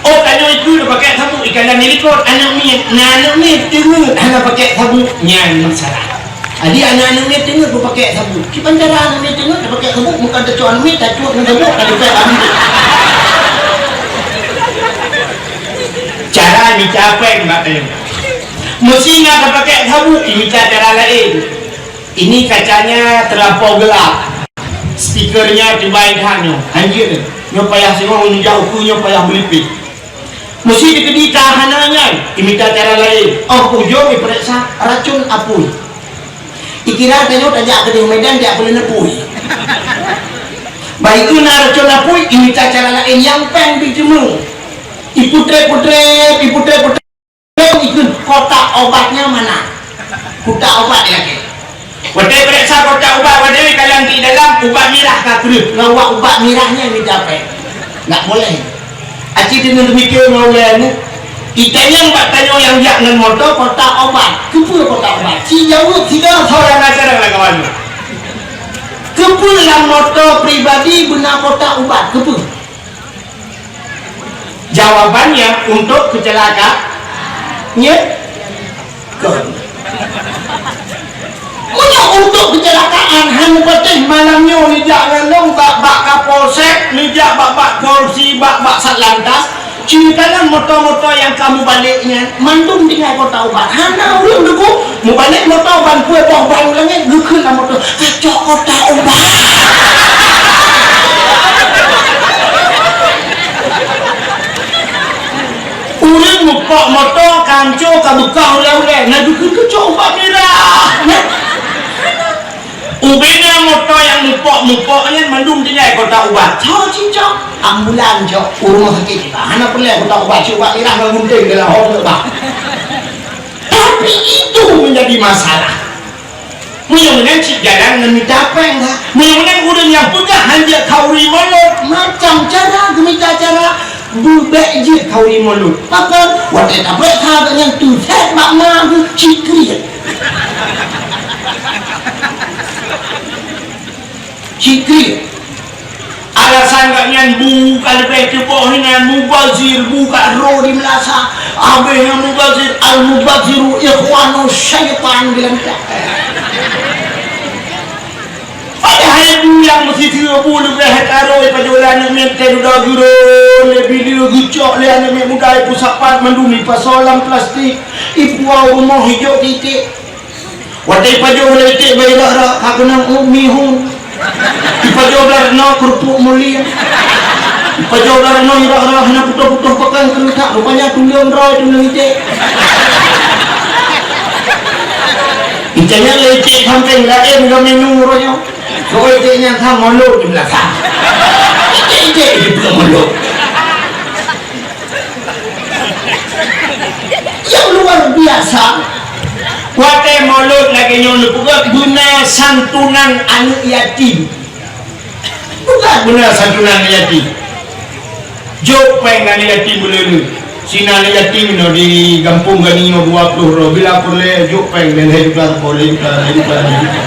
Oh, tanyoe ikeu tapakèk sabuk, ikalon di likot, aneuk miet. Na aneuk miet teungeut hana pakèk sabuk, nyan masalah. Jadi aneuk-aneuk miet teungeut tapakèk sabuk. Kiban cara aneuk miet teungeut tapakèk sabuk, bukan tacok aneuk miet, tacok ngon sabuk, tacok aneuk miet. Cara mita péng bak tanyoe. Meusi na tapakèk sabuk, mita cara laén. Ini kacanya terlampau gelap. Stikernya teubai that nyoe. Hanjeuet nyoe. Nyoe payah singoh, nyoe jak ukeue, nyoe payah beulipéh. Meusi dikeudi ka hana nyan, imita cara laén. Óh ujong ipeuriksa racun apui. Ikira tanyoe tajak keudeh Medan jak peuleueh apui. Bah ikeu na racun apui, imita cara laén nyang péng bri timeung. Iputré-putré, iputré-putré. Ikheun, kotak obatnya mana? Kotak obat ya, ke? Watèe peuriksa kotak ubat, watèe kalon di dalam, ubat mirah ka kreueh. Ngon ubat mirah nyan mita péng. Ndak boleh. Aci deungon demikian, ngon ulèe nyoe. Itanyong bak tanyoe nyang jak ngon moto, kotak obat. Keupeue kotak obat? Ci jaweueb, sida seurang na carông lagèe nyoe. Keupeue lam moto pribadi beuna kotak ubat? Keupeue? Jawabannya untuk kecelakaan. Nyo? Kon. Meunyoe untuk kecelakaan, han patéh malam nyoe neujak ngon lôn bak, bak Kapolsek, neujak bak, bak polisi, bak, bak Satlantas, ceuritakan moto-moto nyang ka mubalek nyan, mandum tinggai kotak ubat. Hana ureueng deungo. Mubalek moto ban pue boh ban u langét, geukheun lam moto, "Kacok kotak ubat." Ureueng mupok moto, kanco ka beukah ulèe-ulèe, na geukheun kacok ubat mirah. Ubena moto nyang mupok-mupok nyan mandum tinggai kotak ubat. Cok, cok, cok. Ambulan, cok. U rumoh sakét tiba. Hana peureulèe kotak ubat, cok ubat mirah ngon gunting dalam hom ubat. Tapi itu menjadi masalah. Meunyoe meunan cit jalan ngon mita péng, ha. Meunyoe meunan ureueng nyang peugah hanjeuet khauri mulod, macam cara geumita cara beubèk jeuet khauri mulod. Pakon? Watèe tabeuet kha geuh nyan teusèt bak ma geuh cikriet. Cikriet. Alasan gobnyan bu ka leubeh teuboh inan, mubazir, bu ka ro di meulasa. Abéh nyan mubazir, al-mubaziru ikhwanu syaitan bilang tak. Padahai Nyang meusiseue bu leubeh taro ipajoe lé aneuk miet teuh dudoe geuron, lé bileue geucok lé aneuk miet muda ipeusapat mandum ipasoe lam plastik, ipuwoe rumoh ijok titek. Watèe ipajoe lé itek bak irok-rok ka keunong ueh mihun. Ipajoe bak rot noe keurupuk mulia. Ipajoe bak rot noe irok-rok hana putôh-putôh pakon keureutak, rupanya tuleueng droe tuleueng itek. Itanyong lé itek sampéng laén geuminum uroe nyoe. Soe itek nyang ka molot di beulakang. Itek-itek di beulakang molot. Nyang luar biasa, watèe molot lagèe nyoe neupeugah beuna santunan aneuk yatim. Peugah beuna santunan aneuk yatim. Jok péng aneuk yatim buleuen. Sinan aneuk yatim nyoe di gampông gani nyoe dua ploh droe, bila peureulèe jok péng lhèe juta, lhèe juta, lhèe juta, lhèe juta.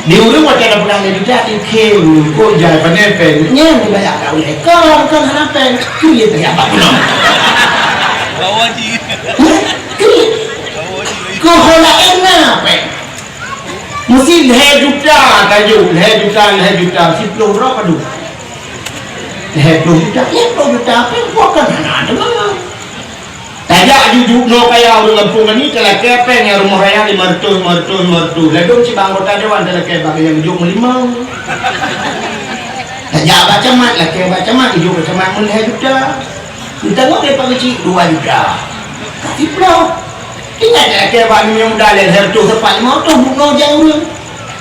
Di ureueng watèe na peugah lhèe juta, ikheun, kok jai pané péng. Nyan dibayar ka ulèe. Kon, kon hana péng. Keu lhèe juta apa pun. Bawa ji. Hah? Keu lhèe. Keu ho laén na péng. Meusi lhèe juta tajok, lhèe juta, lhèe juta, siploh droe padum. Lhèe ploh juta, lhèe ploh juta, péng bukan hana teuma. Tajak jujuk noe kaya ureueng gampông nyan, talakèe péng nyang rumoh raya lima reutôh, lima reutôh, lima reutôh. Ladôm cit bak anggota dewan talakèe bak nyang jok meulimong. Tajak bak camat, lakèe bak camat, ijok bak camat meulhèe juta. Geutangok lé Pak Geuchik dua juta. Ka siploh. Ingat ya, keu bak aneuk muda lhèe reutôh teumpat limong reutôh bunoe jai ureueng.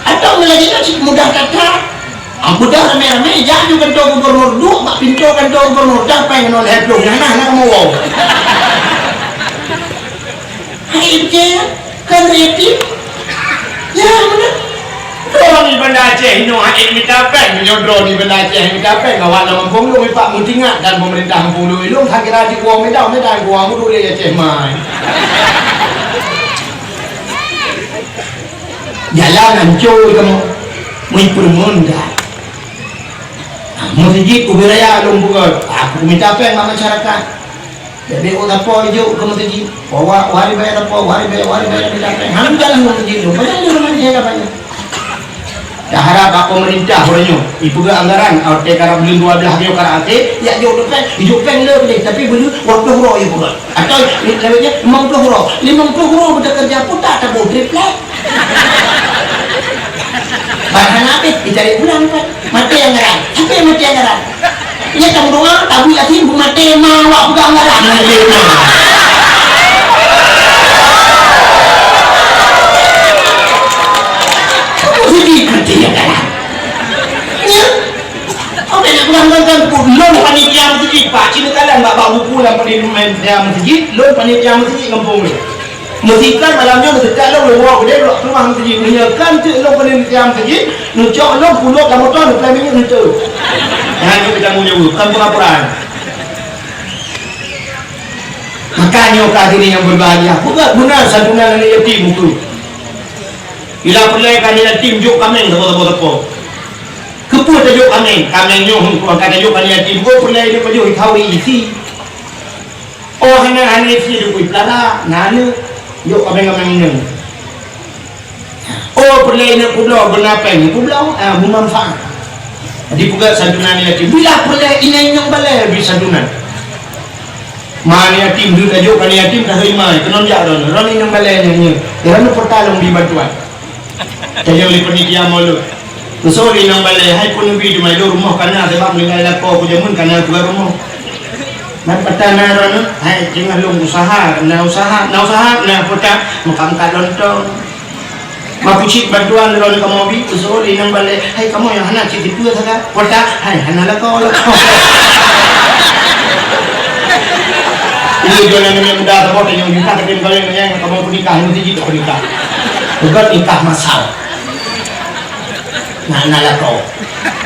Atau meulagèe nyoe cit mudah that-that. Ah, mudah ramé-ramé, jak ju kantô gubernur, duek bak pintoe kantô gubernur, dah péng nyoe lhèe ploh, nyan nah, nah, kamoe woe. Hai, beutôi, kan kreatif? Ya, beutôi. Droeneuh di Banda Aceh nyoe hana mita péng, meunyoe droeneuh di Banda Aceh mita péng, awak lam gampông lôn ipak meutingat dan pemerintah gampông lôn, lôn ka kira di Kuwau Medan, Medan Kuwau Medan di Aceh mai. Jalan hancô kamoe, meuipeureumeun dah. Meuseujid ubé raya lôn peugah, aku mita péng bak masyarakat. Jadi, oh, tapo ijok keu meuseujid. Bahwa, wari bayar tapo, wari bayar, wari bayar, mita péng. Hana jalan keu meuseujid tu. Padahal di rumah dia katanya. Dah harap bak pemerintah uroe nyoe, ipeugah anggaran, oke, karab buleuen dua belas nyoe karab akhé, ijok péng, ijok péng le deh, tapi buleuen dua ploh uroe ipeugah. Atau, ni, lewat dia, lima puluh uroe. Lima puluh uroe bekerja pun tak tabung triplek. Bah hana habéh, dicari pulang kan. Maté anggaran. Siapa yang maté anggaran? Nyan tameudoa, tabu Yasin, beumaté ma awak peugah anggaran. Maté ma. Kamu sedih maté anggaran. Ya? Apa nak peugah anggaran? Lôn panitia masjid, Pak. Cina kalan bak, bak buku lam panitia masjid. Lôn panitia masjid gampông ni. Meusikan malam nyoe, meusikan lôn, lôn woe keudéh, lôn keuluwa meuseujid. Meunyoe kan teuk lôn keuneuk siam meuseujid, neucok lôn pulôk lam moto, neupeulai minyeuk neuteuh. Nyan jeuet tanggông jaweueb, kon peungaporan. Maka nyoe ka hadirin nyang berbahagia, peugah beuna santunan aneuk yatim ukeue. Bila peureulèe keu aneuk yatim, jok kaméng sapo-sapo. Keupeue tajok kaméng? Kaméng nyoe hana ka tajok keu aneuk yatim, oh peureulèe nyoe pajoh ikawi isi. Oh, hana, hana isi dukui peulara, na aneuk, jok kaméng-kaméng inong. Oh, peureulèe inong peubloe, beuna péng peubloe, ah, beumanfaat. Jadi, peugah santunan yatim. Bila peureulèe inong-inong balèe bri santunan. Ma aneuk yatim, deuh tajok keu aneuk yatim, tahôi ma, keunoe jak droeneuh. Droeneuh inong balèe nyan, nyan. Droeneuh peureulee lôn bi bantuan. Tajak lé panitia maulud. Keusoe lé inong balèe, hai peuneubri teuma lôn rumoh kana, sabab meuninggai lakoe ku jameun kana keuluwa rumoh. Ban patah na droeneuh, hai teungoh lôn usaha, na usaha, na usaha, na peutak, meukat-meukat lontong. Ma peucit bantuan droeneuh kamoe bi, keusoe lé inong balèe, hai kamoe nyang hana cit sipeue sagai, peutak, hai hana lakoe, lakoe. Ini jualan aneuk muda saboh tanyong juta, tapi kalau yang kamoe peunikah, meusti jih peunikah. Bukan nikah masal. Nah, na lakoe.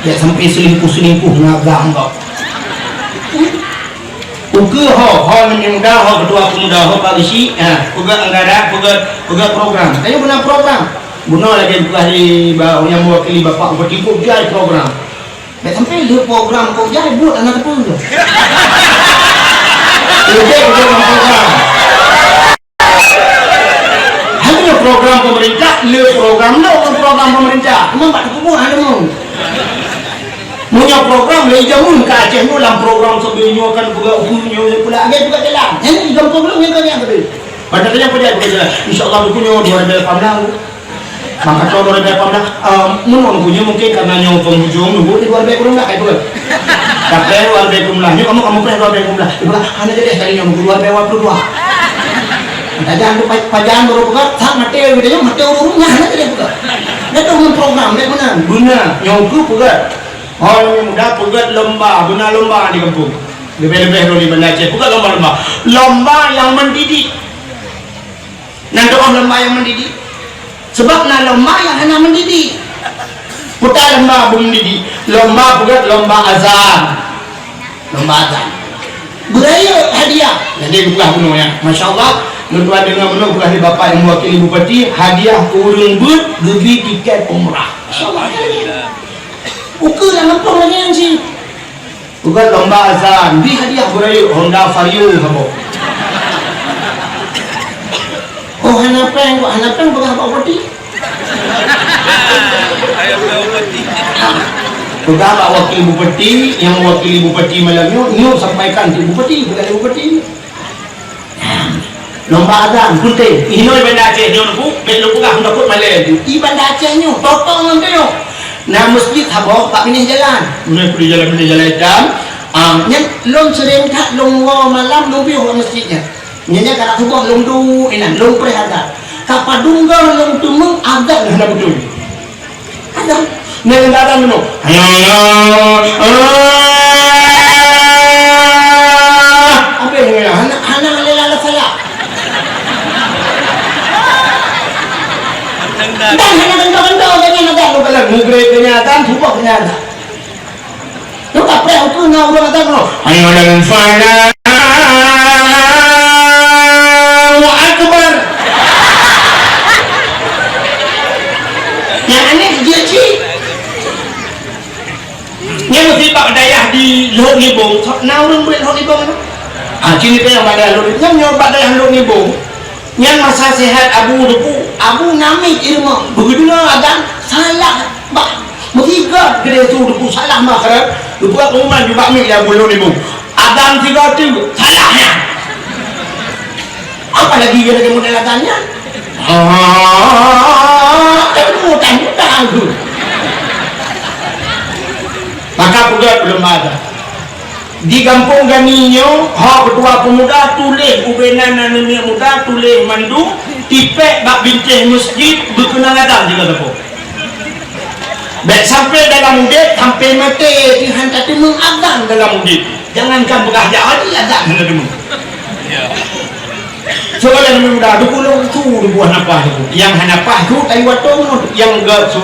Ya sampai selingkuh-selingkuh ngagang kau. Ukeue ho, ho aneuk muda, ho ketua pemuda, ho Pak Geuchik, ha, peugah anggaran, peugah, peugah program. Tanyoe beuna program. Bunoe lagèe peugah lé ba-, nyang mewakili Bapak Bupati, peugah program. Bèk sampai lheueh program kok jai buet hana teupeue. Leubeh program-program. Hana Program pemerintah, le program lo, program pemerintah. Memang bak tubuh ada mau. Punya program le jamun ke Aceh tu dalam program sambil nyokan pegawai nyokan pula agak juga jalan. Ini di kampung lo yang kami ambil. Pada tanya pun dia bekerja. Insya Allah bukunya dua ribu delapan belas. Maka tahun dua ribu delapan belas, eh, menurut punya mungkin karena nyonya penghujung nunggu di dua ribu delapan belas, kayak betul. Tapi dua ribu delapan belas, nyonya kamu, kamu pernah dua ribu delapan belas. Ibarat hana jadi kali nyonya dua ribu dua puluh dua. Pajan tu pa-, pajan baru peugah, sang mati, mati urung-urung, nah, hana jadi peugah. Dia tu memprogram, dia benar. Benar, nyonya peugah. Oh, yang muda peugah lomba, benar lomba di kampung. Lebih-lebih dulu di Banda Aceh, peugah lomba-lomba. Lomba yang mendidik. Nyan doa lomba nyang mendidik. Sebab na lomba nyang hana mendidik. Peue lomba beu mendidik? Lomba peugah lomba azan. Lomba azan. Beurayeuk hadiah. Jadi bukan bunoe ya. Masya Allah, lôn tuan deungoe bunoe bukan di Bapak yang mewakili Bupati, hadiah keu ureueng beuet geubri tiket umrah. Masya Allah. Ukeue lam gampông lagèe nyan cit. Bukan lomba azan, bri hadiah beurayeuk Honda Vario saboh. Oh, hana péng, kok hana péng peugah bak bupati. Peugah bak wakil bupati, nyang mewakili bupati malam nyoe, nyoe sampaikan keu bupati, peugah lé bupati. Lomba azan, punte. Inoe Banda Aceh nyoe nuku, bèk lôn peugah, takot malèe tu. Di Banda Aceh nyoe, totong ngon tanyoe. Na masjid saboh bak binéh jalan. Binéh peuti jalan, binéh jalan itam. Ah, nyan lôn sering that lôn woe malam lôn piôh bak masjid nyan. Nyan, nyan karab suboh lôn duek inan, lôn preh azan. Ka padum goe lôn teumeung azan hana beutôi. Ada. Nyan datang tu. Hayya 'alas shalah. Habis ni, hana, hana lé lala salah. Dan hana ganda-ganda, jangan ada lu kalau mugrid kena datang, subuh kena datang. Lu tak payah ukur na urang datang tu. Hayya 'alas shalah. Allahu Akbar. Nyang aneh jeuet cit. Nyan meusi bak dayah di Lhok Nibong. Na ureueng murit Lhok Nibong tu? Ah, cit nyoe bak dayah Lhok Nibong. Nyan nyoe bak dayah Lhok Nibong. Nyan masa sehat Abu Teungku. Abu na miet di rumoh. Beugeudeungoe azan, salah bah. Meusigoe geude su Teungku salah makhraj. Geupeugah pengumuman di bak miet di Abu Lhok Nibong. Azan sigoe teuk, salah nyan. Apalagi geude model azan nyan. Ah, kan mudah-mudahan tu. Maka peugah belum ada. Di gampông Gani nyoe, ho keutua peumuda tuléh ubé nan aneuk miet muda tuléh mandum, tipék bak bintéh meuseujid beukeunong azan di gampông. Bèk sampoe dalam udép, sampoe maté, Tuhan tateumeung azan dalam udép. Jangankan peugah jak haji, azan hana teumeung. Soe nyang muda, dukung lôn su, dukung hana paih dukung. Nyang hana paih su, tayu atong, nyang gèt su,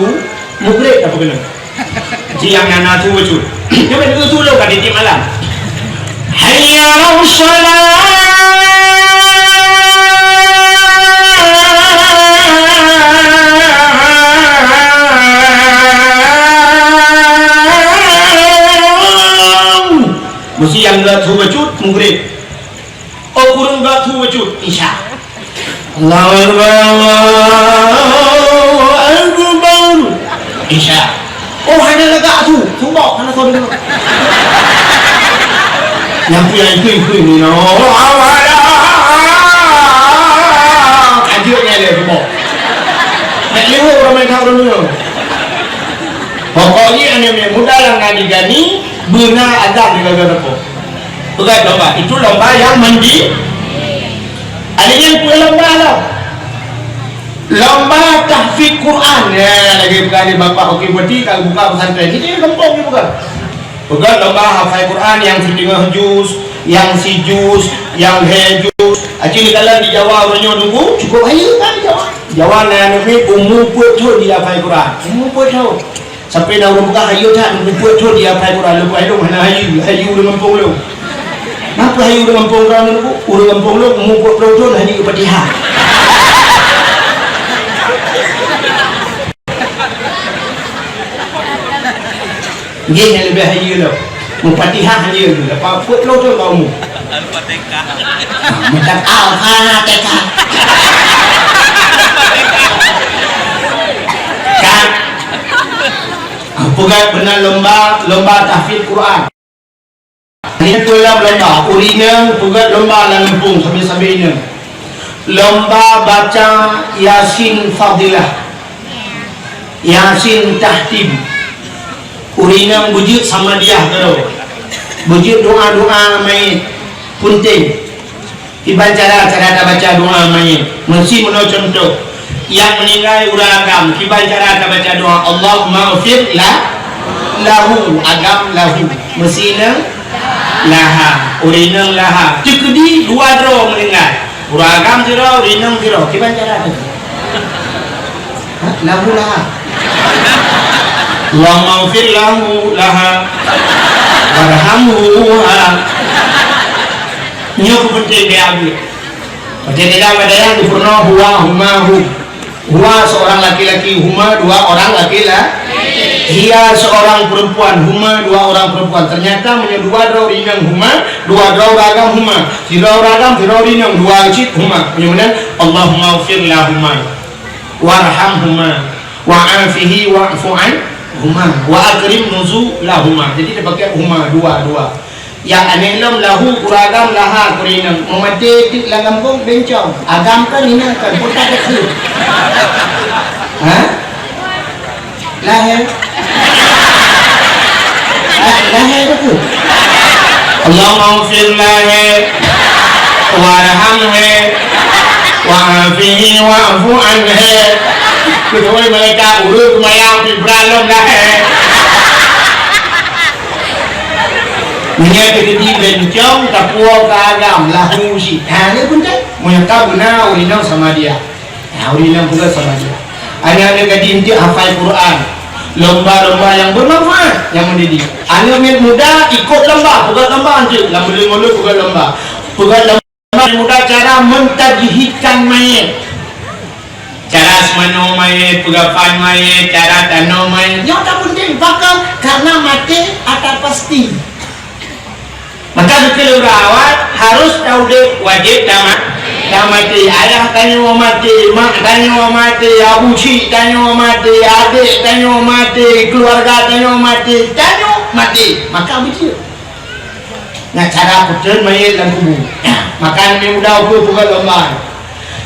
mugrét apa kena? Siang nyang na su bacut. Nyoe kan su lôn ka tiep malam. Hayya 'alas shalah. Meusiang gèt su bacut, mugrét. Oh, kureueng gèt su bacut, Isya. Allahu Akbar, Allahu Akbar. Isya. Oh, hana lagak su, suboh hana soe deungö. Nyang pih ikui-ikui ni, oh, awala. Ka jeuet nyan lé suboh. Nak lewat ramé that ureueng deungö. Pokoknya aneuk muda nyang na di Gani, beuna azan di gaga depan. Peugah lomba, itu lomba yang mendi-, ada yang peue lomba lah. Lomba tahfiz Quran. Ya, lagi peugah ni Bapak Oké Bupati, kalau buka pesantren, ini gampang ni bukan. Peugah lomba hafai Quran yang setengah juz, yang sijuz, yang lhèe juz. Acil ni kalau di Jawa, ureueng nyoe nunggu, cukup hayeue kan di Jawa. Jawa na aneuk miet umu peuet thon di hafai Quran. Umu peuet thon. Sampai na ureueng peugah hayeue that, mupeue thon di hafai Quran, leupah lôn hana hayeue, hayeue ureueng gampông lôn. Napa hayeue ureueng gampông droeneuh, ureueng gampông lôn umur peuet ploh thon hana hayeue Fatihah. Nggih, nyang leubeh hayeue lom. Mufatihah hayeue lom, leupah peuet ploh thon ka umur. Al-Fatihah. Ah, macam Al-Fatihah. Kan? Peugah beuna lomba, lomba tahfiz Quran. Nyan keuh lom lomba, ureueng inong peugah lomba lam gampông sambil-sambil inong. Lomba baca Yasin Fadilah, Yasin Tahtim. Ureueng inong beujeuet samadiyah keudroe. Beujeuet doa-doa manyét. Peunteng. Kiban cara, cara tabaca doa manyét. Meusi meunoe cuntoh. Nyang meuninggai ureueng agam, kiban cara tabaca doa, Allahummaghfir la-, lahu, agam lahu. Meusi inong laha, ureueng inong laha. Teukeudi dua droe meuninggai. Ureueng agam sidroe, ureueng inong sidroe. Kiban cara teuh? Ha? Lahu laha. Allahummaghfir lahu laha. Warhamhu ha. Nyoe peunteng deh abeuet. Watèe dalam ada nyang geupeureunoe huwa, huma, hum. Huwa seorang laki-laki, huma dua orang laki-laki. Hiya seorang perempuan, huma dua orang perempuan. Ternyata meunyoe dua droe inong huma, dua droe ureueng agam huma. Sidroe ureueng agam, sidroe inong, dua cit huma. Meunyoe meunan, Allahummaghfir lahuma, warhamhuma, wa'afihi wa'fu anhuma, wa akrim nuzulahuma. Jadi dipakai huma, dua, dua. Nyang aneh lom lahu, ureueng agam laha, ureueng inong. Meumaté teuk lam gampông, bencong. Agam kan, inong kan, pun tak ada keu. Ha? Lahé. La-, lahé tu keu. Allahummaghfir lahé, warhamhé, wa'afihi wa'fu anhé. Kecuali mereka urut mayang pibralom lahé. Meunyoe teukeudi bencong, tapuwoe keu agam, lahu cit. Ha, nyoe peunteng. Meunyoe ka beuna, ureueng inong samadiyah. Ha, ureueng inong peugah samadiyah. Aneuk-aneuk gadih enteuk hafai Quran. Lomba-lomba nyang bermanfaat, nyang mendidik. Aneuk miet muda ikot lomba, peugah lomba enteuk. Lam buleuen Maulud peugah lomba. Peugah lomba. Muda cara mentajhidkan mayét. Cara seumanoe mayét, peugafan mayét, cara tanoh mayét. Nyoe ka peunteng, pakon? Karena maté ata pasti. Maka geukheun lé ureueng awai harus taudép, wajéb tama-, tamaté. Ayah tanyoe maté, mak tanyoe maté, abu chik tanyoe maté, adék tanyoe maté, keuluwarga tanyoe maté, tanyoe maté. Maka beujeuet. Nyan cara peuteun mayét lam kubu. Maka aneuk muda ukeue peugah lomba.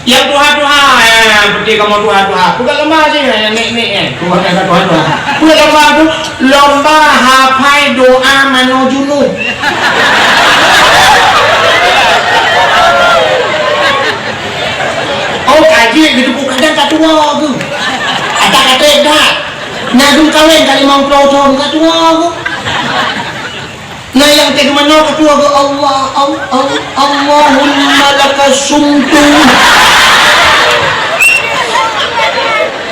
Nyang tuha-tuha, eh, peuti kamoe tuha-tuha. Peugah lomba cit, eh, nek-nek, eh. Peugah lomba tuha-tuha. Peugah lomba tu, lomba hafai doa manoe junub. Oh, ka jeuet geuteupeue kadang ka tuwoe geuh. Ata ka trép that. Na geuh kawén ka limong ploh thon ka tuwoe geuh. Na nyang teuh meunoe ka tuwoe geuh, Allah, Al-, Al-, Allahumma laka sumtu.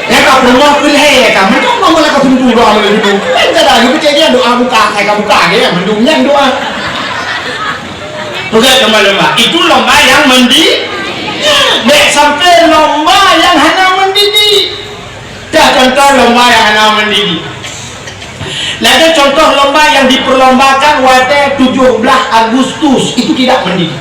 Ya ka peurumoh keu lhèe ka, mantong Allahumma laka sumtu doa lagèe nyoe. Kan kada lagèe peucaya dia doa buka, saya ka buka lagèe nyan, mandum nyan doa. Bukan lomba-lomba. Itu lomba yang mendi-, bèk sampai lomba yang hana mendidik. Dah contoh lomba yang hana mendidik. Lagèe contoh lomba yang diperlombakan watèe tujuh belas Agustus, itu tidak mendidik.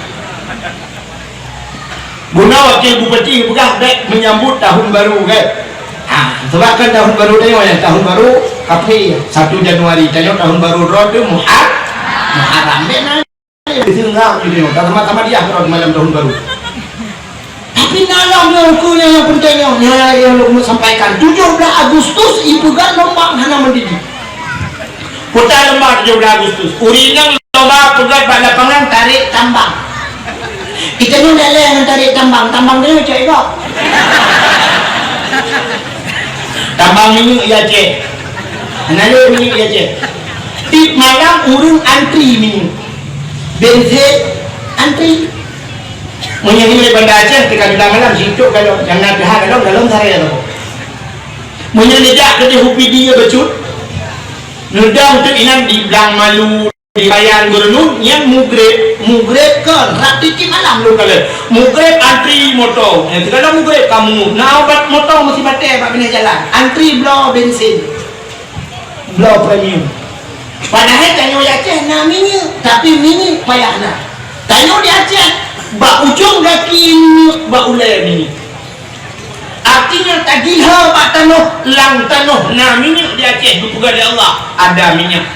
Bunoe wakil bupati peugah bèk menyambut tahun baru, kan? Ha, sebab kan tahun baru tanyoe nyan, tahun baru Kafé, satu Januari. Tanyoe tahun baru droe tu Muhar-, Muharram. Bèk na. Di sini enggak, gitu, ya. Dah sama-sama dia, kalau malam tahun baru. Tapi na lom nyoe ukeue nyang, nyang penting nyoe, nyang, nyang lôn sampaikan. Tujuh belas Agustus ipeugah lomba hana mendidik. Kota lomba tujuh belas Agustus. Ureueng inong lomba peugah bak lapangan tarek tambang. Kita nyoe dak lé ngon tarek tambang, tambang nyoe cok igok. Tambang minyeuk ya, Ceh. Hana lé minyeuk ya, Ceh. Tiep malam ureueng antri minyeuk. Bensin antri. Meunyoe nyoe Banda Aceh, teuka juta malam, sitok galon. Nyang na pihak galon, galon saré atau. Meunyoe neujak keudeh U P D ya bacut. Neudong teuk inan di Blang Malu, di Bayan Gubernur, nyan mugreb, mugreb kon, rap tiep malam lôn kalon. Mugreb antri moto. Nyang teuka mugreb kamoe. Na obat moto meusi batèe bak binéh jalan. Antri bloe bensin. Bloe premium. Padahai tanyoe di Aceh na minyeuk, tapi minyeuk payah na. Tanyoe di Aceh, bak ujong gaki minyeuk, bak ulèe minyeuk. A Artinya, tagilha bak tanoh, lam tanoh na minyeuk di Aceh, geupeugah lé Allah, ada minyeuk.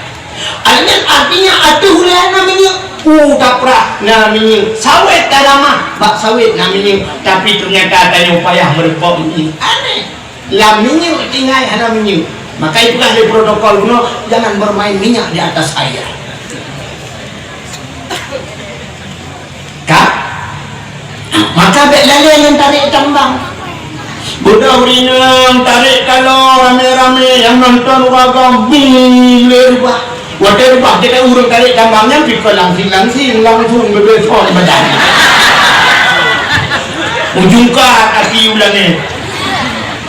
Artinya, artinya ateueh ulée na minyeuk, u taprah na minyeuk, sawét taramah, bak sawét na minyeuk, tapi ternyata tanyoe payah meureupok minyeuk. Aneh. Lam minyeuk tinggai hana minyeuk. Maka ipeugah lé protokol bunoe, jangan bermain minyak di atas air. Ka? Maka bék lalée ngon tarek tambang. Beudôh ureueng inong tarek taloe ramé-ramé, nyang nonton ureueng agam bung lé reubah. Watée reubah, teuka ureueng tarek tambang nyan pih kon langsing-langsing, langsung beubeuet phon badan. Ujong ka api ulangée.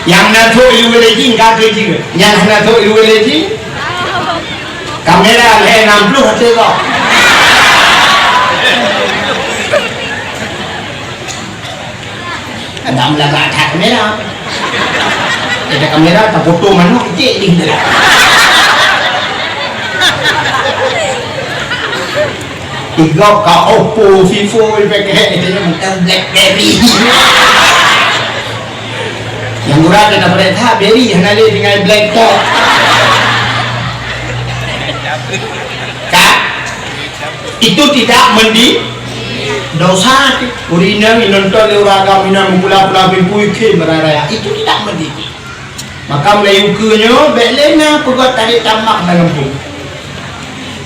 Nyang na thok ilu lé jih, ka keu jih. Nyang hana thok ilu lé jih. Kamera lhée nam ploh até kok. Ada meulaga that kamera. Ada kamera, tafoto manok, cek di dalam. Tiga ka Oppo, Vivo, ipakai, dia macam BlackBerry. Nyang urat keu na preh that, beri hana lé tinggai black top. Kan? Itu tidak mendi-, dosa. Ureueng inong nonton lé ureueng agam inan meupula-pula bimpu ikheun beuraya. Itu tidak mendidik. Maka mulai ukeue nyoe, bék lé na peugöt tarek tambang lam gampông.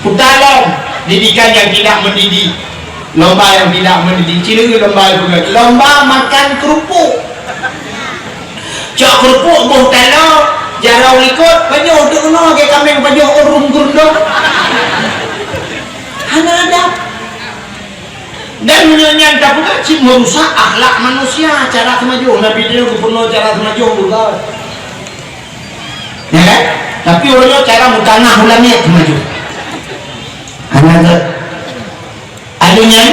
Kuta lom, didikan nyang tidak mendidik. Lomba nyang tidak mendidik. Ciri lomba peugöt. Lomba makan kerupuk. Cok kerupuk boh taloe, jaroe likot, pajoh deungon lagée kaméng pajoh ureueng geurundong. Hana adab. Dan meunyoe nyan tapeugah cit meurusak akhlak manusia, cara seumajoh. Nabi tanyoe geupeurunoe cara seumajoh, bukan? Ya kan? Tapi uroe nyoe cara meutangah ulangét seumajoh. Hana gét. Anu nyan,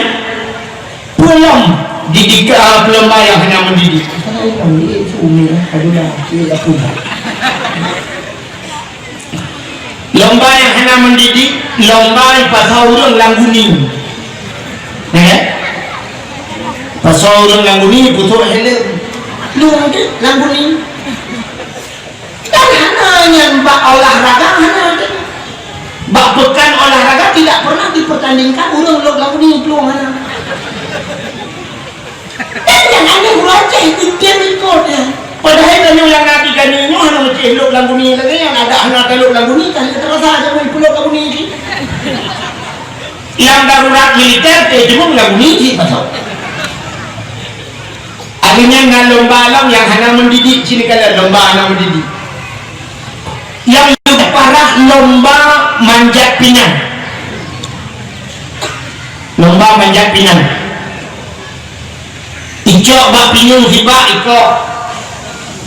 peue lom didik, ah, peulomba nyang hana mendidik. Hana ilong, dia itu umi lah, aduh lah, dia apa dah. Lomba nyang hana mendidik, lomba nyang pasoe ureueng lam guni. Ya kan? Pasoe ureueng lam guni, putôk helm. Lu ada lam guni. Dan hana nyan bak olahraga, hana ada. Bak pekan olahraga tidak pernah dipertandingkan ureueng lôk lam guni, plueng hana. Eh, nyang aneh ureueng Aceh, ikutin ikut, ya. Padahai tanyoe nyang na di gani nyoe hana meucéh lôk lam guni lagée nyan, adak hana talôk lam guni, kan teurasa aja meupeulôk lam guni jih. Nyang darurat militer, teuh jeuet lam guni jih, beutôi. Akhirnya na lomba lom nyang hana mendidik, sini kala lomba hana mendidik. Nyang leubeh parah lomba manjat pinang. Lomba manjat pinang. Icok bak pineung sibak ikok.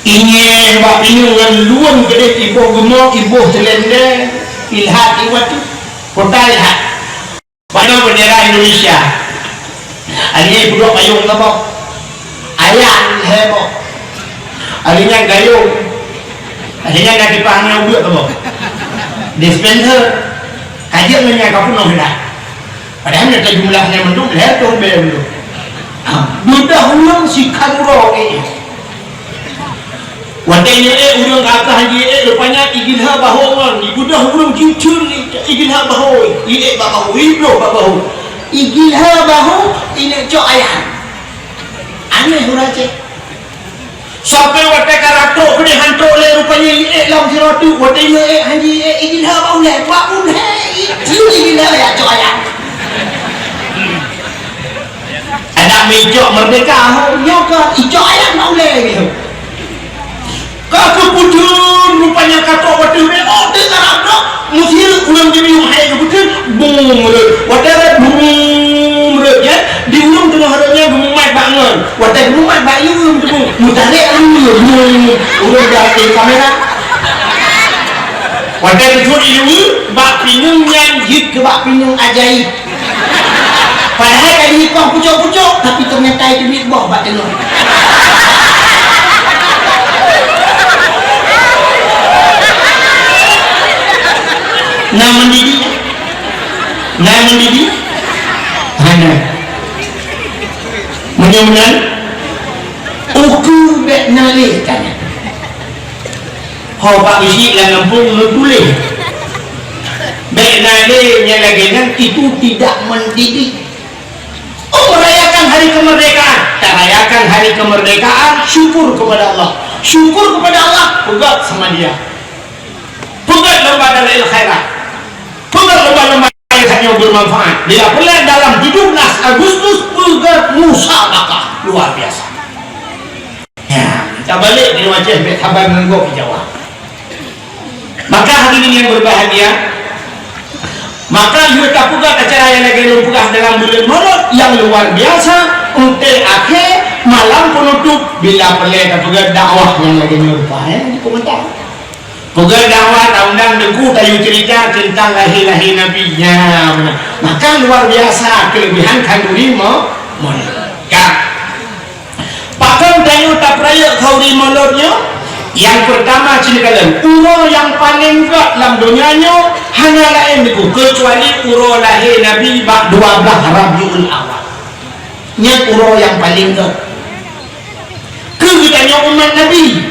Inyéh bak pineung ngon luweuen keudeh iboh geumo, iboh seulendeng, ilhat iwat tu. Kota ilhat. Pada bendera Indonesia. Akhirnya pudok payung ke boh. Ayat lhée boh. Akhirnya gayung. Akhirnya nak kipah hanya ubeut ke boh. Dispenser. Kajian ngon nyang ka peunoh dah. Padahai nyata jumlahnya mendung, lhée toh bée mendung. Ah, beudôh ureueng sikhan uroe. Watée nyoe ék ureueng ka kah jiék, rupanya igilha bahô ngon, ibeudôh ureueng jiuteuen igilha bahô, iék bak bahô, ibloh bak bahô. Igilha bahô, ineuk cok ayah. Aneh ureueng Aceh. Sampai watée ka ratok keudeh hantok lé rupanya iék lam sidroe teuk, watée nyoe ék han jiék, igilha bak ulée, bak ulée, itu igilha ya cok ayah. Adak meuicok merdeka, ho, nyoe ka icok ayah bak ulée nyoe. Ka keupeudeueng rupanya ka trok watèe B O T tarab droe, meusireuk ureueng jimiyueb hai geupeudeueng, bum rot. Watèe rot, bum rot, ya. Di ureueng teungoh rot nyan geumumat bak ngon. Watèe geumumat bak ié ureueng teupeu, meutarek rot, bum. Ureueng dah ada kamera. Watèe geusut ié ureueng, bak pineung nyan jeuet keu bak pineung ajaib. Padahai ka jikong pucok-pucok, tapi teumetai teubiet boh bak teungoh. Na mendidik? Na mendidik? Hana. Meunyoe meunan, ukeue Bèk na lé, katanya. Ho, Pak Geuchik lam gampông lôn tuléh. Bèk na lé nyang lagèe nyan, itu tidak mendidik. Oh, merayakan hari kemerdekaan. Tarayakan hari kemerdekaan, syukur kepada Allah. Syukur kepada Allah, peugöt sama dia. Peugöt lomba dalail khairat. Peugöt lomba-lomba nyang tanyoe bermanfaat. Bila peureulèe dalam tujuh belas Agustus, peugöt musabaqah. Luar biasa. Ya, tabalek di Aceh, bèk saban ngon gob di Jawa. Maka hadirin yang berbahagia, maka yue tapeugöt acara nyang lagèe lôn peugah dalam buleuen Maulud nyang luar biasa, untèe akhé malam penutup bila peureulèe tapeugöt dakwah nyang lagèe nyoe rupa, eh, di peumata. Peugöt dakwah taundang Teungku tayue cerita teuntang lahé-lahé Nabi. Nyan, maka luar biasa keuleubehan khanduri mo-, Maulud. Ka. Pakon tanyoe tapeurayeuk khanduri Maulud nyoe? Nyang peurtama, ci neukalon, uroe nyang paleng göt lam donya nyoe hana laén Teungku, keucuali uroe lahé Nabi bak dua blaih Rabiul Awal. Nyan uroe nyang paleng göt. Keu geutanyoe umat Nabi,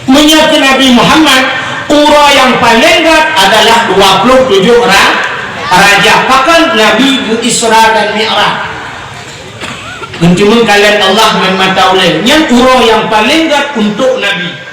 meunyoe keu Nabi Muhammad, uroe nyang paleng göt adalah dua ploh tujoh Ra-, Rajab. Pakon Nabi geu-Isra dan Mi'raj. Geuteumeung kalon Allah ngon mata ulèe. Nyan uroe nyang paleng göt untuk Nabi.